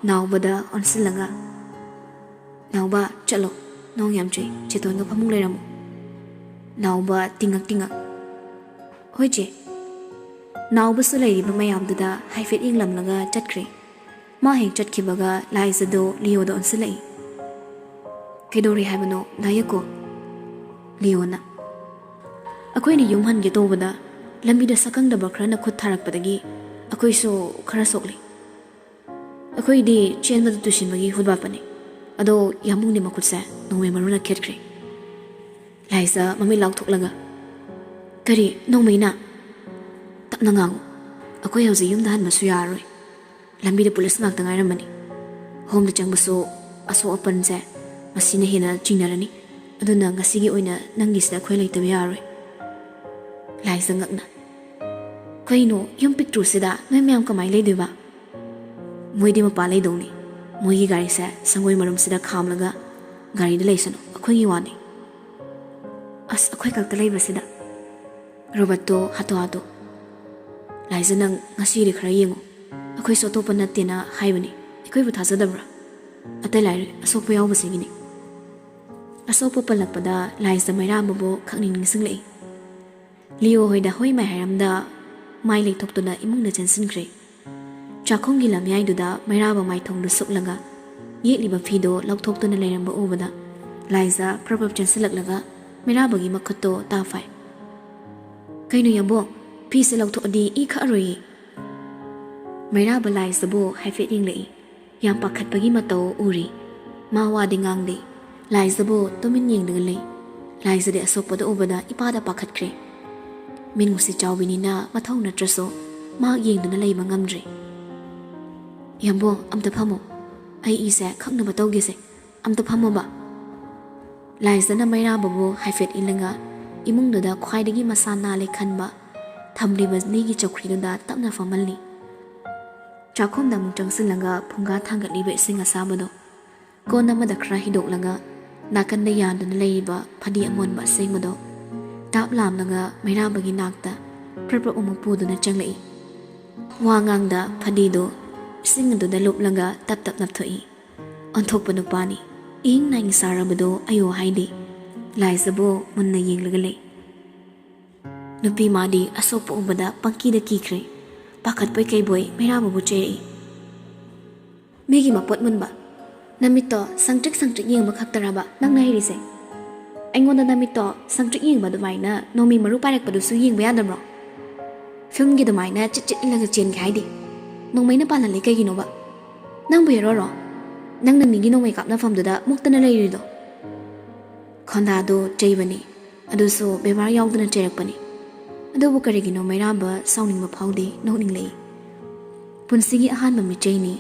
ꯅꯥꯎꯕꯗ ꯑꯣꯟꯁꯤꯜꯂꯒ, "ꯅꯥꯎꯕ, ꯆꯠꯂꯣ, ꯅꯣꯡ ꯌꯥꯝ ꯆꯨꯏ, ꯆꯦꯇꯣꯟꯒ ꯐꯃꯨꯡ ꯂꯩꯔꯝꯃꯣ"꯫ ꯅꯥꯎꯕ ꯇꯤꯡꯉꯛ ꯇꯤꯡꯉꯛ, "ꯍꯣꯏ ꯆꯦ"꯫ ꯅꯥꯎꯕꯁꯨ ꯂꯩꯔꯤꯕ ꯃꯌꯥꯝꯗꯨꯗ ꯍꯥꯏꯐꯦꯠ ꯌꯦꯡꯂꯝꯂꯒ ꯆꯠꯈ꯭ꯔꯦ꯫ ꯃꯥ ꯍꯦꯛ ꯆꯠꯈꯤꯕꯒ ꯂꯥꯏꯖꯗꯣ ꯂꯤꯑꯣꯗ ꯑꯣꯟꯁꯤꯜꯂꯛꯏ꯫ "ꯀꯩꯗꯧꯔꯦ ꯍꯥꯏꯕꯅꯣ, ꯗꯥ ꯌꯥꯀꯣ?" ꯂꯤꯑꯣꯅ, "ꯑꯩꯈꯣꯏꯅ ꯌꯨꯝ ꯍꯟꯒꯦ ꯇꯧꯕꯗ ꯂꯝꯕꯤꯗ ꯁꯛꯈꯪꯗꯕ ꯈꯔꯅ ꯈꯨꯠ ꯊꯥꯔꯛꯄꯗꯒꯤ ꯑꯩꯈꯣꯏꯁꯨ ꯈꯔ ꯁꯣꯛꯂꯤ꯫ ꯑꯩꯈꯣꯏꯗꯤ ꯆꯦꯟꯕꯗ ꯇꯨꯁꯤꯟꯕꯒꯤ ꯍꯨꯠ ꯋꯥꯠꯄꯅꯤ꯫ ꯑꯗꯣ ꯌꯥꯝꯕꯨꯡꯒꯤ ꯃꯈꯨꯠꯁꯦ ꯅꯣꯡꯃꯩ ꯃꯔꯨꯅ ꯈꯦꯠꯈ꯭ꯔꯦ"꯫ ꯂꯥꯏꯖ ꯃꯃꯤꯠ ꯂꯥꯎꯊꯣꯛꯂꯒ, "ꯀꯔꯤ ꯅꯣꯡꯃꯩꯅ?" "ꯇꯞꯅ ꯉꯥꯡꯉꯨ, ꯑꯩꯈꯣꯏ ꯍꯧꯖꯤꯛ ꯌꯨꯝꯗ ꯍꯟꯕꯁꯨ ꯌꯥꯔꯔꯣꯏ꯫ ꯂꯝꯕꯤꯗ ꯄꯨꯂꯤꯁ ꯉꯥꯛꯇ ꯉꯥꯏꯔꯝꯃꯅꯤ꯫ ꯍꯣꯝꯗ ꯆꯪꯕꯁꯨ ꯑꯁꯣꯛ ꯑꯄꯟꯁꯦ ꯃꯁꯤꯅ ꯍꯦꯟꯅ ꯆꯤꯡꯅꯔꯅꯤ꯫ ꯑꯗꯨꯅ ꯉꯁꯤꯒꯤ ꯑꯣꯏꯅ ꯅꯪꯒꯤꯁꯤꯗ ꯑꯩꯈꯣꯏ ꯂꯩꯇꯕ ꯌꯥꯔꯔꯣꯏ"꯫ ꯂꯥꯏꯖ ꯉꯛꯅ, "ꯀꯩꯅꯣ, ꯌꯨꯝ ꯄꯤꯛꯇ꯭ꯔꯨꯁꯤꯗ ꯅꯣꯏ ꯃꯌꯥꯝ ꯀꯃꯥꯏꯅ ꯂꯩꯗꯣꯏꯕ?" "ꯃꯣꯏꯗꯤ ꯃꯄꯥ ꯂꯩꯗꯧꯅꯤ꯫ ꯃꯣꯏꯒꯤ ꯒꯥꯔꯤꯁꯦ ꯁꯪꯒꯣꯏ ꯃꯔꯨꯝꯁꯤꯗ ꯈꯥꯝꯂꯒ ꯒꯥꯔꯤꯗ ꯂꯩꯁꯅꯨ, ꯑꯩꯈꯣꯏꯒꯤ ꯋꯥꯅꯤ꯫ ꯑꯁ, ꯑꯩꯈꯣꯏ ꯈꯛꯇ ꯂꯩꯕꯁꯤꯗ꯫ ꯔꯣꯕꯔꯠꯇꯣ ꯍꯥꯊꯨ ꯍꯥꯊꯨ, "ꯂꯥꯏꯖ, ꯅꯪ ꯉꯁꯤꯗꯤ ꯈꯔ ꯌꯦꯡꯉꯨ, ꯑꯩꯈꯣꯏꯁꯨ ꯑꯇꯣꯞꯄ ꯅꯠꯇꯦꯅ ꯍꯥꯏꯕꯅꯤ, ꯑꯩꯈꯣꯏꯕꯨ ꯊꯥꯖꯗꯕ꯭ꯔꯥ? ꯑꯇꯩ ꯂꯥꯏꯔꯤ, ꯑꯁꯣꯛꯄ ꯌꯥꯎꯕꯁꯤꯒꯤꯅꯤ꯫" ꯑꯁꯣꯛꯄ ꯄꯜꯂꯛꯄꯗ ꯂꯥꯏꯖ ꯃꯩꯔꯥꯕꯕꯨ ꯈꯪꯅꯤꯡ ꯅꯤꯡꯁꯤꯡꯂꯛꯏ꯫ ꯂꯤꯑꯣ ꯍꯣꯏꯗ ꯍꯣꯏ ꯃꯥꯏ ꯍꯥꯏꯔꯝꯗ ꯃꯥꯏ ꯂꯩꯊꯣꯛꯇꯨꯅ ꯏꯃꯨꯡꯗ ꯆꯦꯟꯁꯤꯟꯈ꯭ꯔꯦ꯫ ꯆꯥꯛꯈꯨꯝꯒꯤ ꯂꯝꯌꯥꯏꯗꯨꯗ ꯃꯩꯔꯥꯕ ꯃꯥꯏꯊꯣꯡꯗꯨ ꯁꯨꯞꯂꯒ ꯌꯦꯠꯂꯤꯕ ꯐꯤꯗꯣ ꯂꯧꯊꯣꯛꯇꯨꯅ ꯂꯩꯔꯝꯕ ꯎꯕꯗ ꯂꯥꯏꯖ ꯄ꯭ꯔꯞ ꯄ꯭ꯔꯞ ꯆꯦꯟꯁꯤꯜꯂꯛꯂꯒ ꯃꯩꯔꯥꯕꯒꯤ ꯃꯈꯨꯠꯇꯣ ꯇꯥ ꯐꯥꯏ꯫ "ꯀꯩꯅꯣ ꯌꯥꯝꯕꯣ, ꯐꯤꯁꯦ ꯂꯧꯊꯣꯛꯑꯗꯤ ꯏ ꯈꯛꯑꯔꯣꯏꯌꯦ꯫" ꯃꯩꯔꯥꯕ ꯂꯥꯏꯖꯕꯨ ꯍꯥꯏꯐꯦꯠ ꯌꯦꯡꯂꯛꯏ꯫ ꯌꯥꯝ ꯄꯥꯈꯠꯄꯒꯤ ꯃꯇꯧ ꯎꯔꯤ꯫ ꯃꯥ ꯋꯥꯗꯤ ꯉꯥꯡꯗꯦ꯫ ꯂꯥꯏꯖꯕꯨ ꯇꯨꯃꯤꯟ ꯌꯦꯡꯗꯨꯅ ꯂꯩ꯫ ꯂꯥꯏꯖꯗꯤ ꯑꯁꯣꯛꯄꯗ ꯎꯕꯗ ꯏꯄꯥꯗ ꯄꯥꯈꯠꯈ꯭ꯔꯦ꯫ ꯃꯤꯅꯨꯡꯁꯤ ꯆꯥꯎꯕꯤꯅꯤꯅ ꯃꯊꯧ ꯅꯠꯇ꯭ꯔꯁꯨ ꯃꯍꯥꯛ ꯌꯦꯡꯗꯨꯅ ꯂꯩꯕ ꯉꯝꯗ꯭ꯔꯦ꯫ "ꯌꯥꯝꯕꯣ, ꯑꯝꯇ ꯐꯝꯃꯣ꯫ ꯑꯩ ꯏꯁꯦ ꯈꯪꯅꯕ ꯇꯧꯒꯦꯁꯦ꯫ ꯑꯝꯇ ꯐꯝꯃꯣꯕ꯫" ꯂꯥꯏꯖꯅ ꯃꯩꯔꯥꯕꯕꯨ ꯍꯥꯏꯐꯦꯠ ꯏꯜꯂꯒ ꯏꯃꯨꯡꯗꯨꯗ ꯈ꯭ꯋꯥꯏꯗꯒꯤ ꯃꯁꯥ ꯅꯥꯜꯂꯦ ꯈꯟꯕ ꯊꯝꯂꯤꯕ ꯂꯤꯒꯤ ꯆꯧꯀ꯭ꯔꯤꯗꯨꯗ ꯇꯞꯅ ꯐꯝꯍꯜꯂꯤ꯫ ꯆꯥꯛꯈꯨꯝꯗ ꯑꯃꯨꯛ ꯆꯪꯁꯤꯜꯂꯒ ꯐꯨꯡꯒꯥ ꯊꯥꯡꯒꯠꯂꯤꯕ ꯏꯁꯤꯡ ꯑꯁꯥꯕꯗꯣ ꯀꯣꯟ ꯑꯃꯗ ꯈꯔ ꯍꯩꯗꯣꯛꯂꯒ ꯅꯥꯀꯟꯗ ꯌꯥꯟꯗꯨꯅ ꯂꯩꯔꯤꯕ ꯐꯗꯤ ꯑꯃꯣꯟꯕ ꯑꯁꯦꯡꯕꯗꯣ ꯇꯥꯞ ꯂꯥꯝꯂꯒ ꯃꯩꯔꯥꯕꯒꯤ ꯅꯥꯛꯇ ꯄ꯭ꯔꯞ ꯄ꯭ꯔꯞ ꯑꯃꯨꯛ ꯄꯨꯗꯨꯅ ꯆꯪꯂꯛꯏ꯫ ꯋꯥ ꯉꯥꯡꯗ ꯐꯗꯤꯗꯨ ꯏꯁꯤꯡ ꯑꯗꯨꯗ ꯂꯨꯞꯂꯒ ꯇꯞ ꯇꯞ ꯅꯞꯊꯣꯛꯏ꯫ ꯑꯣꯟꯊꯣꯛꯄ ꯅꯨꯄꯥꯅꯤ꯫ ꯏꯍꯤꯡ ꯅꯥꯍꯤꯡ ꯁꯥꯔꯕꯗꯣ ꯑꯌꯣ ꯍꯥꯏꯗꯦ꯫ ꯂꯥꯏꯖꯕꯨ ꯃꯨꯟꯅ ꯌꯦꯡꯂꯒ ꯂꯩ꯫ ꯅꯨꯄꯤ ꯃꯥꯗꯤ ꯑꯁꯣꯛꯄ ꯎꯕꯗ ꯄꯪꯀꯤꯗ ꯀꯤꯈ꯭ꯔꯦ꯫ ꯄꯥꯈꯠꯄꯣꯏ ꯀꯩꯕꯣꯏ ꯃꯩꯔꯥꯕꯕꯨ ꯆꯩꯔꯛꯏ꯫ "ꯃꯤꯒꯤ ꯃꯄꯣꯠ ꯃꯨꯟꯕ, ꯅꯃꯤꯠꯇꯣ ꯁꯪꯇ꯭ꯔꯤꯛ ꯁꯪꯇ꯭ꯔꯤꯛ ꯌꯦꯡꯕ ꯈꯛꯇꯔꯕ ꯅꯪꯅ ꯍꯩꯔꯤꯁꯦ? ꯑꯩꯉꯣꯟꯗ ꯅꯃꯤꯠꯇꯣ ꯁꯪꯇ꯭ꯔꯤꯛ ꯌꯦꯡꯕ ꯑꯗꯨꯃꯥꯏꯅ ꯅꯣꯡꯃꯩ ꯃꯔꯨ ꯄꯥꯏꯔꯛꯄꯗꯨꯁꯨ ꯌꯦꯡꯕ ꯌꯥꯗꯕ꯭ꯔꯣ? ꯐꯤꯂꯝꯒꯤ ꯑꯗꯨꯃꯥꯏꯅ ꯆꯤꯠ ꯆꯤꯠ ꯏꯜꯂꯒ ꯆꯦꯟꯒꯦ ꯍꯥꯏꯗꯦ꯫ ꯅꯣꯡꯃꯩꯅ ꯄꯥꯜꯍꯜꯂꯤ ꯀꯩꯒꯤꯅꯣꯕ? ꯅꯪꯕꯨ ꯍꯦꯔꯣꯔꯣ? ꯅꯪꯅ ꯃꯤꯒꯤ ꯅꯣꯡꯃꯩ ꯀꯥꯞꯅꯐꯝꯗꯨꯗ ꯃꯨꯛꯇꯅ ꯂꯩꯔꯤꯗꯣ?" ꯈꯣꯟꯗꯥꯗꯣ ꯆꯩꯕꯅꯤ, ꯑꯗꯨꯁꯨ ꯕꯦꯕꯥꯔ ꯌꯥꯎꯗꯅ ꯆꯩꯔꯛꯄꯅꯤ꯫ ꯑꯗꯨꯕꯨ ꯀꯔꯤꯒꯤꯅꯣ ꯃꯩꯔꯥꯕ ꯁꯥꯎꯅꯤꯡꯕ ꯐꯥꯎꯗꯦ, ꯅꯣꯛꯅꯤꯡꯂꯛꯏ꯫ ꯄꯨꯟꯁꯤꯒꯤ ꯑꯍꯥꯟꯕ ꯃꯤꯆꯩꯅꯤ,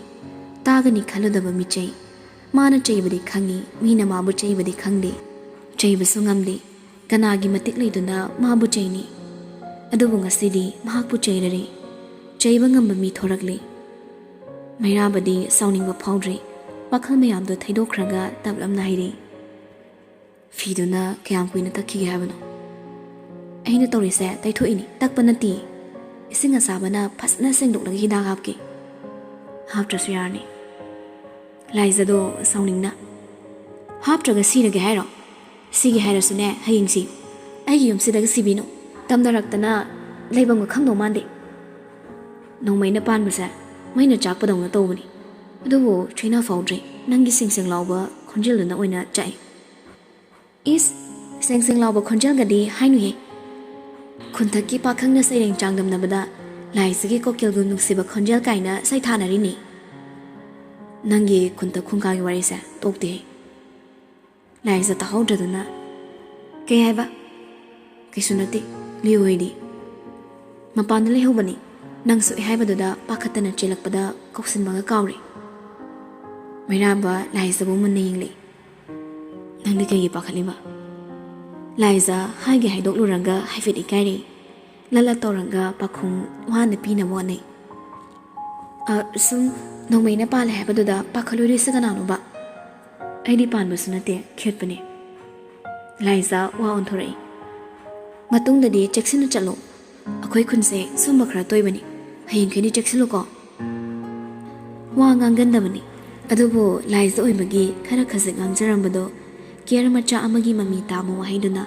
ꯇꯥꯒꯅꯤ ꯈꯜꯂꯨꯗꯕ ꯃꯤꯆꯩ꯫ ꯃꯥꯅ ꯆꯩꯕꯗꯤ ꯈꯪꯉꯤ, ꯃꯤꯅ ꯃꯥꯕꯨ ꯆꯩꯕꯗꯤ ꯈꯪꯗꯦ, ꯆꯩꯕꯁꯨ ꯉꯝꯗꯦ꯫ ꯀꯅꯥꯒꯤ ꯃꯇꯤꯛ ꯂꯩꯗꯨꯅ ꯃꯥꯕꯨ ꯆꯩꯅꯤ? ꯑꯗꯨꯕꯨ ꯉꯁꯤꯗꯤ ꯃꯍꯥꯛꯄꯨ ꯆꯩꯔꯔꯦ꯫ ꯆꯩꯕ ꯉꯝꯕ ꯃꯤ ꯊꯣꯔꯛꯂꯦ꯫ ꯃꯩꯔꯥꯕꯗꯤ ꯁꯥꯎꯅꯤꯡꯕ ꯐꯥꯎꯗ꯭ꯔꯦ꯫ ꯄꯥꯈꯜ ꯃꯌꯥꯝꯗꯣ ꯊꯩꯗꯣꯛꯈ꯭ꯔꯒ ꯇꯞꯂꯞꯅ ꯍꯥꯏꯔꯛꯏ, "ꯐꯤꯗꯨꯅ ꯀꯌꯥꯝ ꯀꯨꯏꯅ ꯇꯛꯈꯤꯒꯦ ꯍꯥꯏꯕꯅꯣ?" "ꯑꯩꯅ ꯇꯧꯔꯤꯁꯦ ꯇꯩꯊꯣꯛꯏꯅꯤ, ꯇꯛꯄ ꯅꯠꯇꯦ꯫ ꯏꯁꯤꯡ ꯑꯁꯥꯕꯅ ꯐꯖꯅ ꯁꯦꯡꯗꯣꯛꯂꯒ ꯍꯤꯗꯥꯛ ꯍꯥꯞꯀꯦ꯫" "ꯍꯥꯞꯇ꯭ꯔꯁꯨ ꯌꯥꯔꯅꯤ꯫" ꯂꯥꯏꯖꯗꯣ ꯁꯥꯎꯅꯤꯡꯅ, "ꯍꯥꯞꯇ꯭ꯔꯒ ꯁꯤꯔꯒꯦ ꯍꯥꯏꯔꯣ? ꯁꯤꯒꯦ ꯍꯥꯏꯔꯁꯨꯅꯦ, ꯍꯌꯦꯡ ꯁꯤ꯫ ꯑꯩꯒꯤ ꯌꯨꯝꯁꯤꯗꯒ ꯁꯤꯕꯤꯅꯨ꯫ ꯇꯝꯅꯔꯛꯇꯅ ꯂꯩꯐꯝꯒ ꯈꯪꯗꯧ ꯃꯥꯟꯗꯦ꯫" ꯅꯣꯡꯃꯩꯅ ꯄꯥꯟꯕꯁꯦ ꯃꯩꯅ ꯆꯥꯛꯄꯗꯧꯅ ꯇꯧꯕꯅꯤ꯫ ꯑꯗꯨꯕꯨ ꯊꯣꯏꯅ ꯐꯥꯎꯗ꯭ꯔꯦ꯫ ꯅꯪꯒꯤ ꯁꯦꯡ ꯁꯦꯡ ꯂꯥꯎꯕ ꯈꯣꯟꯖꯦꯜꯗꯨꯅ ꯑꯣꯏꯅ ꯆꯥꯛꯏ꯫ "ꯏꯁ, ꯁꯦꯡ ꯁꯦꯡ ꯂꯥꯎꯕ ꯈꯣꯟꯖꯦꯜꯒꯗꯤ ꯍꯥꯏꯅꯨꯍꯦ꯫ ꯈꯨꯟꯊꯛꯀꯤ ꯄꯥꯈꯪꯅ ꯁꯩꯔꯦꯡ ꯆꯥꯡꯗꯝꯅꯕꯗ ꯂꯥꯏꯖꯒꯤ ꯀꯣꯀꯤꯜꯒꯨꯝ ꯅꯨꯡꯁꯤꯕ ꯈꯣꯟꯖꯦꯜ ꯀꯥꯏꯅ ꯁꯩꯊꯥꯅꯔꯤꯅꯤ꯫" "ꯅꯪꯒꯤ ꯈꯨꯟꯊꯛ ꯈꯨꯡꯀꯥꯒꯤ ꯋꯥꯔꯤꯁꯦ ꯇꯣꯛꯇꯦꯍꯦ꯫" ꯂꯥꯏꯖ ꯇꯥꯍꯧꯗ꯭ꯔꯗꯨꯅ, "ꯀꯩ ꯍꯥꯏꯕ?" "ꯀꯩꯁꯨ ꯅꯠꯇꯦ, ꯂꯤꯌꯣ ꯍꯣꯏꯗꯤ?" "ꯃꯄꯥꯟꯗ ꯂꯩꯍꯧꯕꯅꯤ꯫ ꯅꯪ ꯁꯣꯛꯑꯦ ꯍꯥꯏꯕꯗꯨꯗ ꯄꯥꯈꯠꯇꯅ ꯆꯦꯜꯂꯛꯄꯗ ꯀꯧꯁꯤꯟꯕꯒ ꯀꯥꯎꯔꯦ꯫" ꯃꯩꯔꯥꯝꯕ ꯂꯥꯏꯖꯕꯨ ꯃꯨꯟꯅ ꯌꯦꯡꯂꯛꯏ꯫ "ꯅꯪꯗꯤ ꯀꯩꯒꯤ ꯄꯥꯈꯠꯂꯤꯕ?" ꯂꯥꯏꯖ ꯍꯥꯏꯒꯦ ꯍꯥꯏꯗꯣꯛꯂꯨꯔꯒ ꯍꯥꯏꯐꯦꯠ ꯏꯀꯥꯏꯔꯛꯏ꯫ ꯂꯠ ꯂꯠ ꯇꯧꯔꯒ ꯄꯥꯈꯨꯝ ꯋꯥꯅ ꯄꯤꯅꯕ ꯍꯣꯠꯅꯩ꯫ "ꯑ, ꯁꯨꯝ ꯅꯣꯡꯃꯩꯅ ꯄꯥꯜꯂꯦ ꯍꯥꯏꯕꯗꯨꯗ ꯄꯥꯈꯠꯂꯣꯏꯗꯣꯏꯁꯦ ꯀꯅꯥꯅꯣꯕ?" "ꯑꯩꯗꯤ ꯄꯥꯟꯕꯁꯨ ꯅꯠꯇꯦ, ꯈꯦꯠꯄꯅꯦ꯫" ꯂꯥꯏꯖ ꯋꯥ ꯑꯣꯟꯊꯣꯔꯛꯏ꯫ "ꯃꯇꯨꯡꯗꯗꯤ ꯆꯦꯛꯁꯤꯟꯅ ꯆꯠꯂꯨ꯫ ꯑꯩꯈꯣꯏ ꯈꯨꯟꯁꯦ ꯁꯨꯝꯕ ꯈꯔ ꯇꯣꯏꯕꯅꯤ꯫ ꯍꯌꯦꯡꯈꯩꯗꯤ ꯆꯦꯛꯁꯤꯜꯂꯨꯀꯣ꯫" ꯋꯥ ꯉꯥꯡꯒꯟꯗꯕꯅꯤ꯫ ꯑꯗꯨꯕꯨ ꯂꯥꯏꯖ ꯑꯣꯏꯕꯒꯤ ꯈꯔ ꯈꯖꯤꯛ ꯉꯥꯡꯖꯔꯝꯕꯗꯣ ꯀꯤꯌꯔ ꯃꯆꯥ ꯑꯃꯒꯤ ꯃꯃꯤ ꯇꯥꯕ ꯋꯥꯍꯩꯗꯨꯅ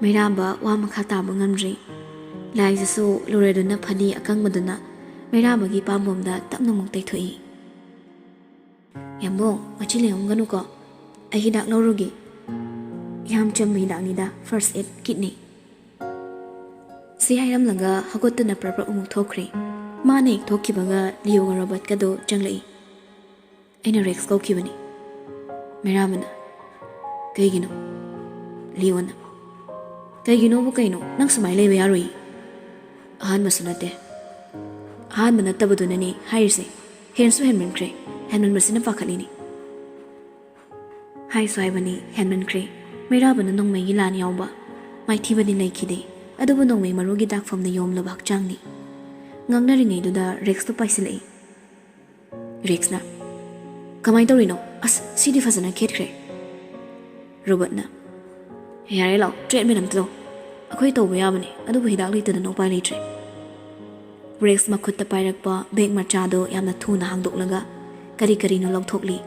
ꯃꯩꯔꯥꯝꯕ ꯋꯥ ꯃꯈꯥ ꯇꯥꯕ ꯉꯝꯗ꯭ꯔꯦ꯫ ꯂꯥꯏꯖꯁꯨ ꯂꯣꯔꯦꯗꯨꯅ ꯐꯗꯤ ꯑꯀꯪꯕꯗꯨꯅ ꯃꯩꯔꯥꯝꯕꯒꯤ ꯄꯥꯝꯕꯣꯝꯗ ꯇꯞꯅ ꯑꯃꯨꯛ ꯇꯩꯊꯣꯛꯏ꯫ "ꯌꯥꯝꯕꯨꯡ, ꯃꯆꯤ ꯂꯦꯡꯉꯝꯒꯅꯨꯀꯣ꯫ ꯑꯩ ꯍꯤꯗꯥꯛ ꯂꯧꯔꯨꯒꯦ꯫" "ꯌꯥꯝ ꯆꯝꯕ ꯍꯤꯗꯥꯛꯅꯤꯗ, ꯐꯥꯔꯁ ꯑꯦꯗ ꯀꯤꯠꯅꯤ꯫" ꯁꯤ ꯍꯥꯏꯔꯝꯂꯒ ꯍꯧꯒꯠꯇꯨꯅ ꯄ꯭ꯔꯞ ꯄ꯭ꯔꯞ ꯑꯃꯨꯛ ꯊꯣꯛꯈ꯭ꯔꯦ꯫ ꯃꯥꯅ ꯍꯦꯛ ꯊꯣꯛꯈꯤꯕꯒ ꯂꯤꯌꯣꯒ ꯔꯣꯕꯔꯠꯀꯗꯣ ꯆꯪꯂꯛꯏ꯫ "ꯑꯩꯅ ꯔꯦꯛꯁ ꯀꯧꯈꯤꯕꯅꯤ꯫" ꯃꯩꯔꯥꯕꯅ, "ꯀꯩꯒꯤꯅꯣ?" ꯂꯤꯌꯣꯅ, "ꯀꯩꯒꯤꯅꯣꯕꯨ ꯀꯩꯅꯣ? ꯅꯪ ꯁꯨꯃꯥꯏꯅ ꯂꯩꯕ ꯌꯥꯔꯣꯏ꯫" "ꯑꯍꯥꯟꯕꯁꯨ ꯅꯠꯇꯦ꯫" "ꯑꯍꯥꯟꯕ ꯅꯠꯇꯕꯗꯨꯅꯅꯦ ꯍꯥꯏꯔꯤꯁꯦ꯫ ꯍꯦꯟꯁꯨ ꯍꯦꯟꯃꯟꯈ꯭ꯔꯦ꯫ ꯍꯦꯟꯃꯟꯕꯁꯤꯅ ꯄꯥꯈꯠꯂꯤꯅꯦ꯫" ꯍꯥꯏꯁꯨ ꯍꯥꯏꯕꯅꯤ, ꯍꯦꯟꯃꯟꯈ꯭ꯔꯦ꯫ ꯃꯩꯔꯥꯕꯅ ꯅꯣꯡꯃꯩꯒꯤ ꯂꯥꯟ ꯌꯥꯎꯕ ꯃꯥꯏꯊꯤꯕꯗꯤ ꯂꯩꯈꯤꯗꯦ, ꯑꯗꯨꯕꯨ ꯅꯣꯡꯃꯩ ꯃꯔꯨꯒꯤ ꯗꯥꯛꯐꯝꯅ ꯌꯣꯝꯂꯕ ꯍꯛꯆꯥꯡꯅꯤ꯫ ꯉꯥꯡꯅꯔꯤꯉꯩꯗꯨꯗ ꯔꯦꯛꯁꯇꯨ ꯄꯥꯏꯁꯤꯜꯂꯛꯏ꯫ ꯔꯦꯛꯁꯅ, "ꯀꯃꯥꯏꯅ ꯇꯧꯔꯤꯅꯣ? ꯑꯁ, ꯁꯤꯗꯤ ꯐꯖꯅ ꯈꯦꯠꯈ꯭ꯔꯦ꯫" ꯔꯣꯕꯔꯠꯅ, "ꯌꯥꯔꯦ, ꯂꯥꯛꯑꯣ, ꯇ꯭ꯔꯤꯠꯃꯦꯟ ꯑꯝꯇ ꯇꯧ꯫ ꯑꯩꯈꯣꯏ ꯇꯧꯕ ꯌꯥꯕꯅꯦ, ꯑꯗꯨꯕꯨ ꯍꯤꯗꯥꯛ ꯂꯩꯇꯗꯅ ꯎꯄꯥꯏ ꯂꯩꯇ꯭ꯔꯦ꯫" ꯔꯦꯛꯁ ꯃꯈꯨꯠꯇ ꯄꯥꯏꯔꯛꯄ ꯕꯦꯒ ꯃꯆꯥꯗꯣ ꯌꯥꯝꯅ ꯊꯨꯅ ꯍꯥꯡꯗꯣꯛꯂꯒ ꯀꯔꯤ ꯀꯔꯤꯅꯣ ꯂꯧꯊꯣꯛꯂꯤ꯫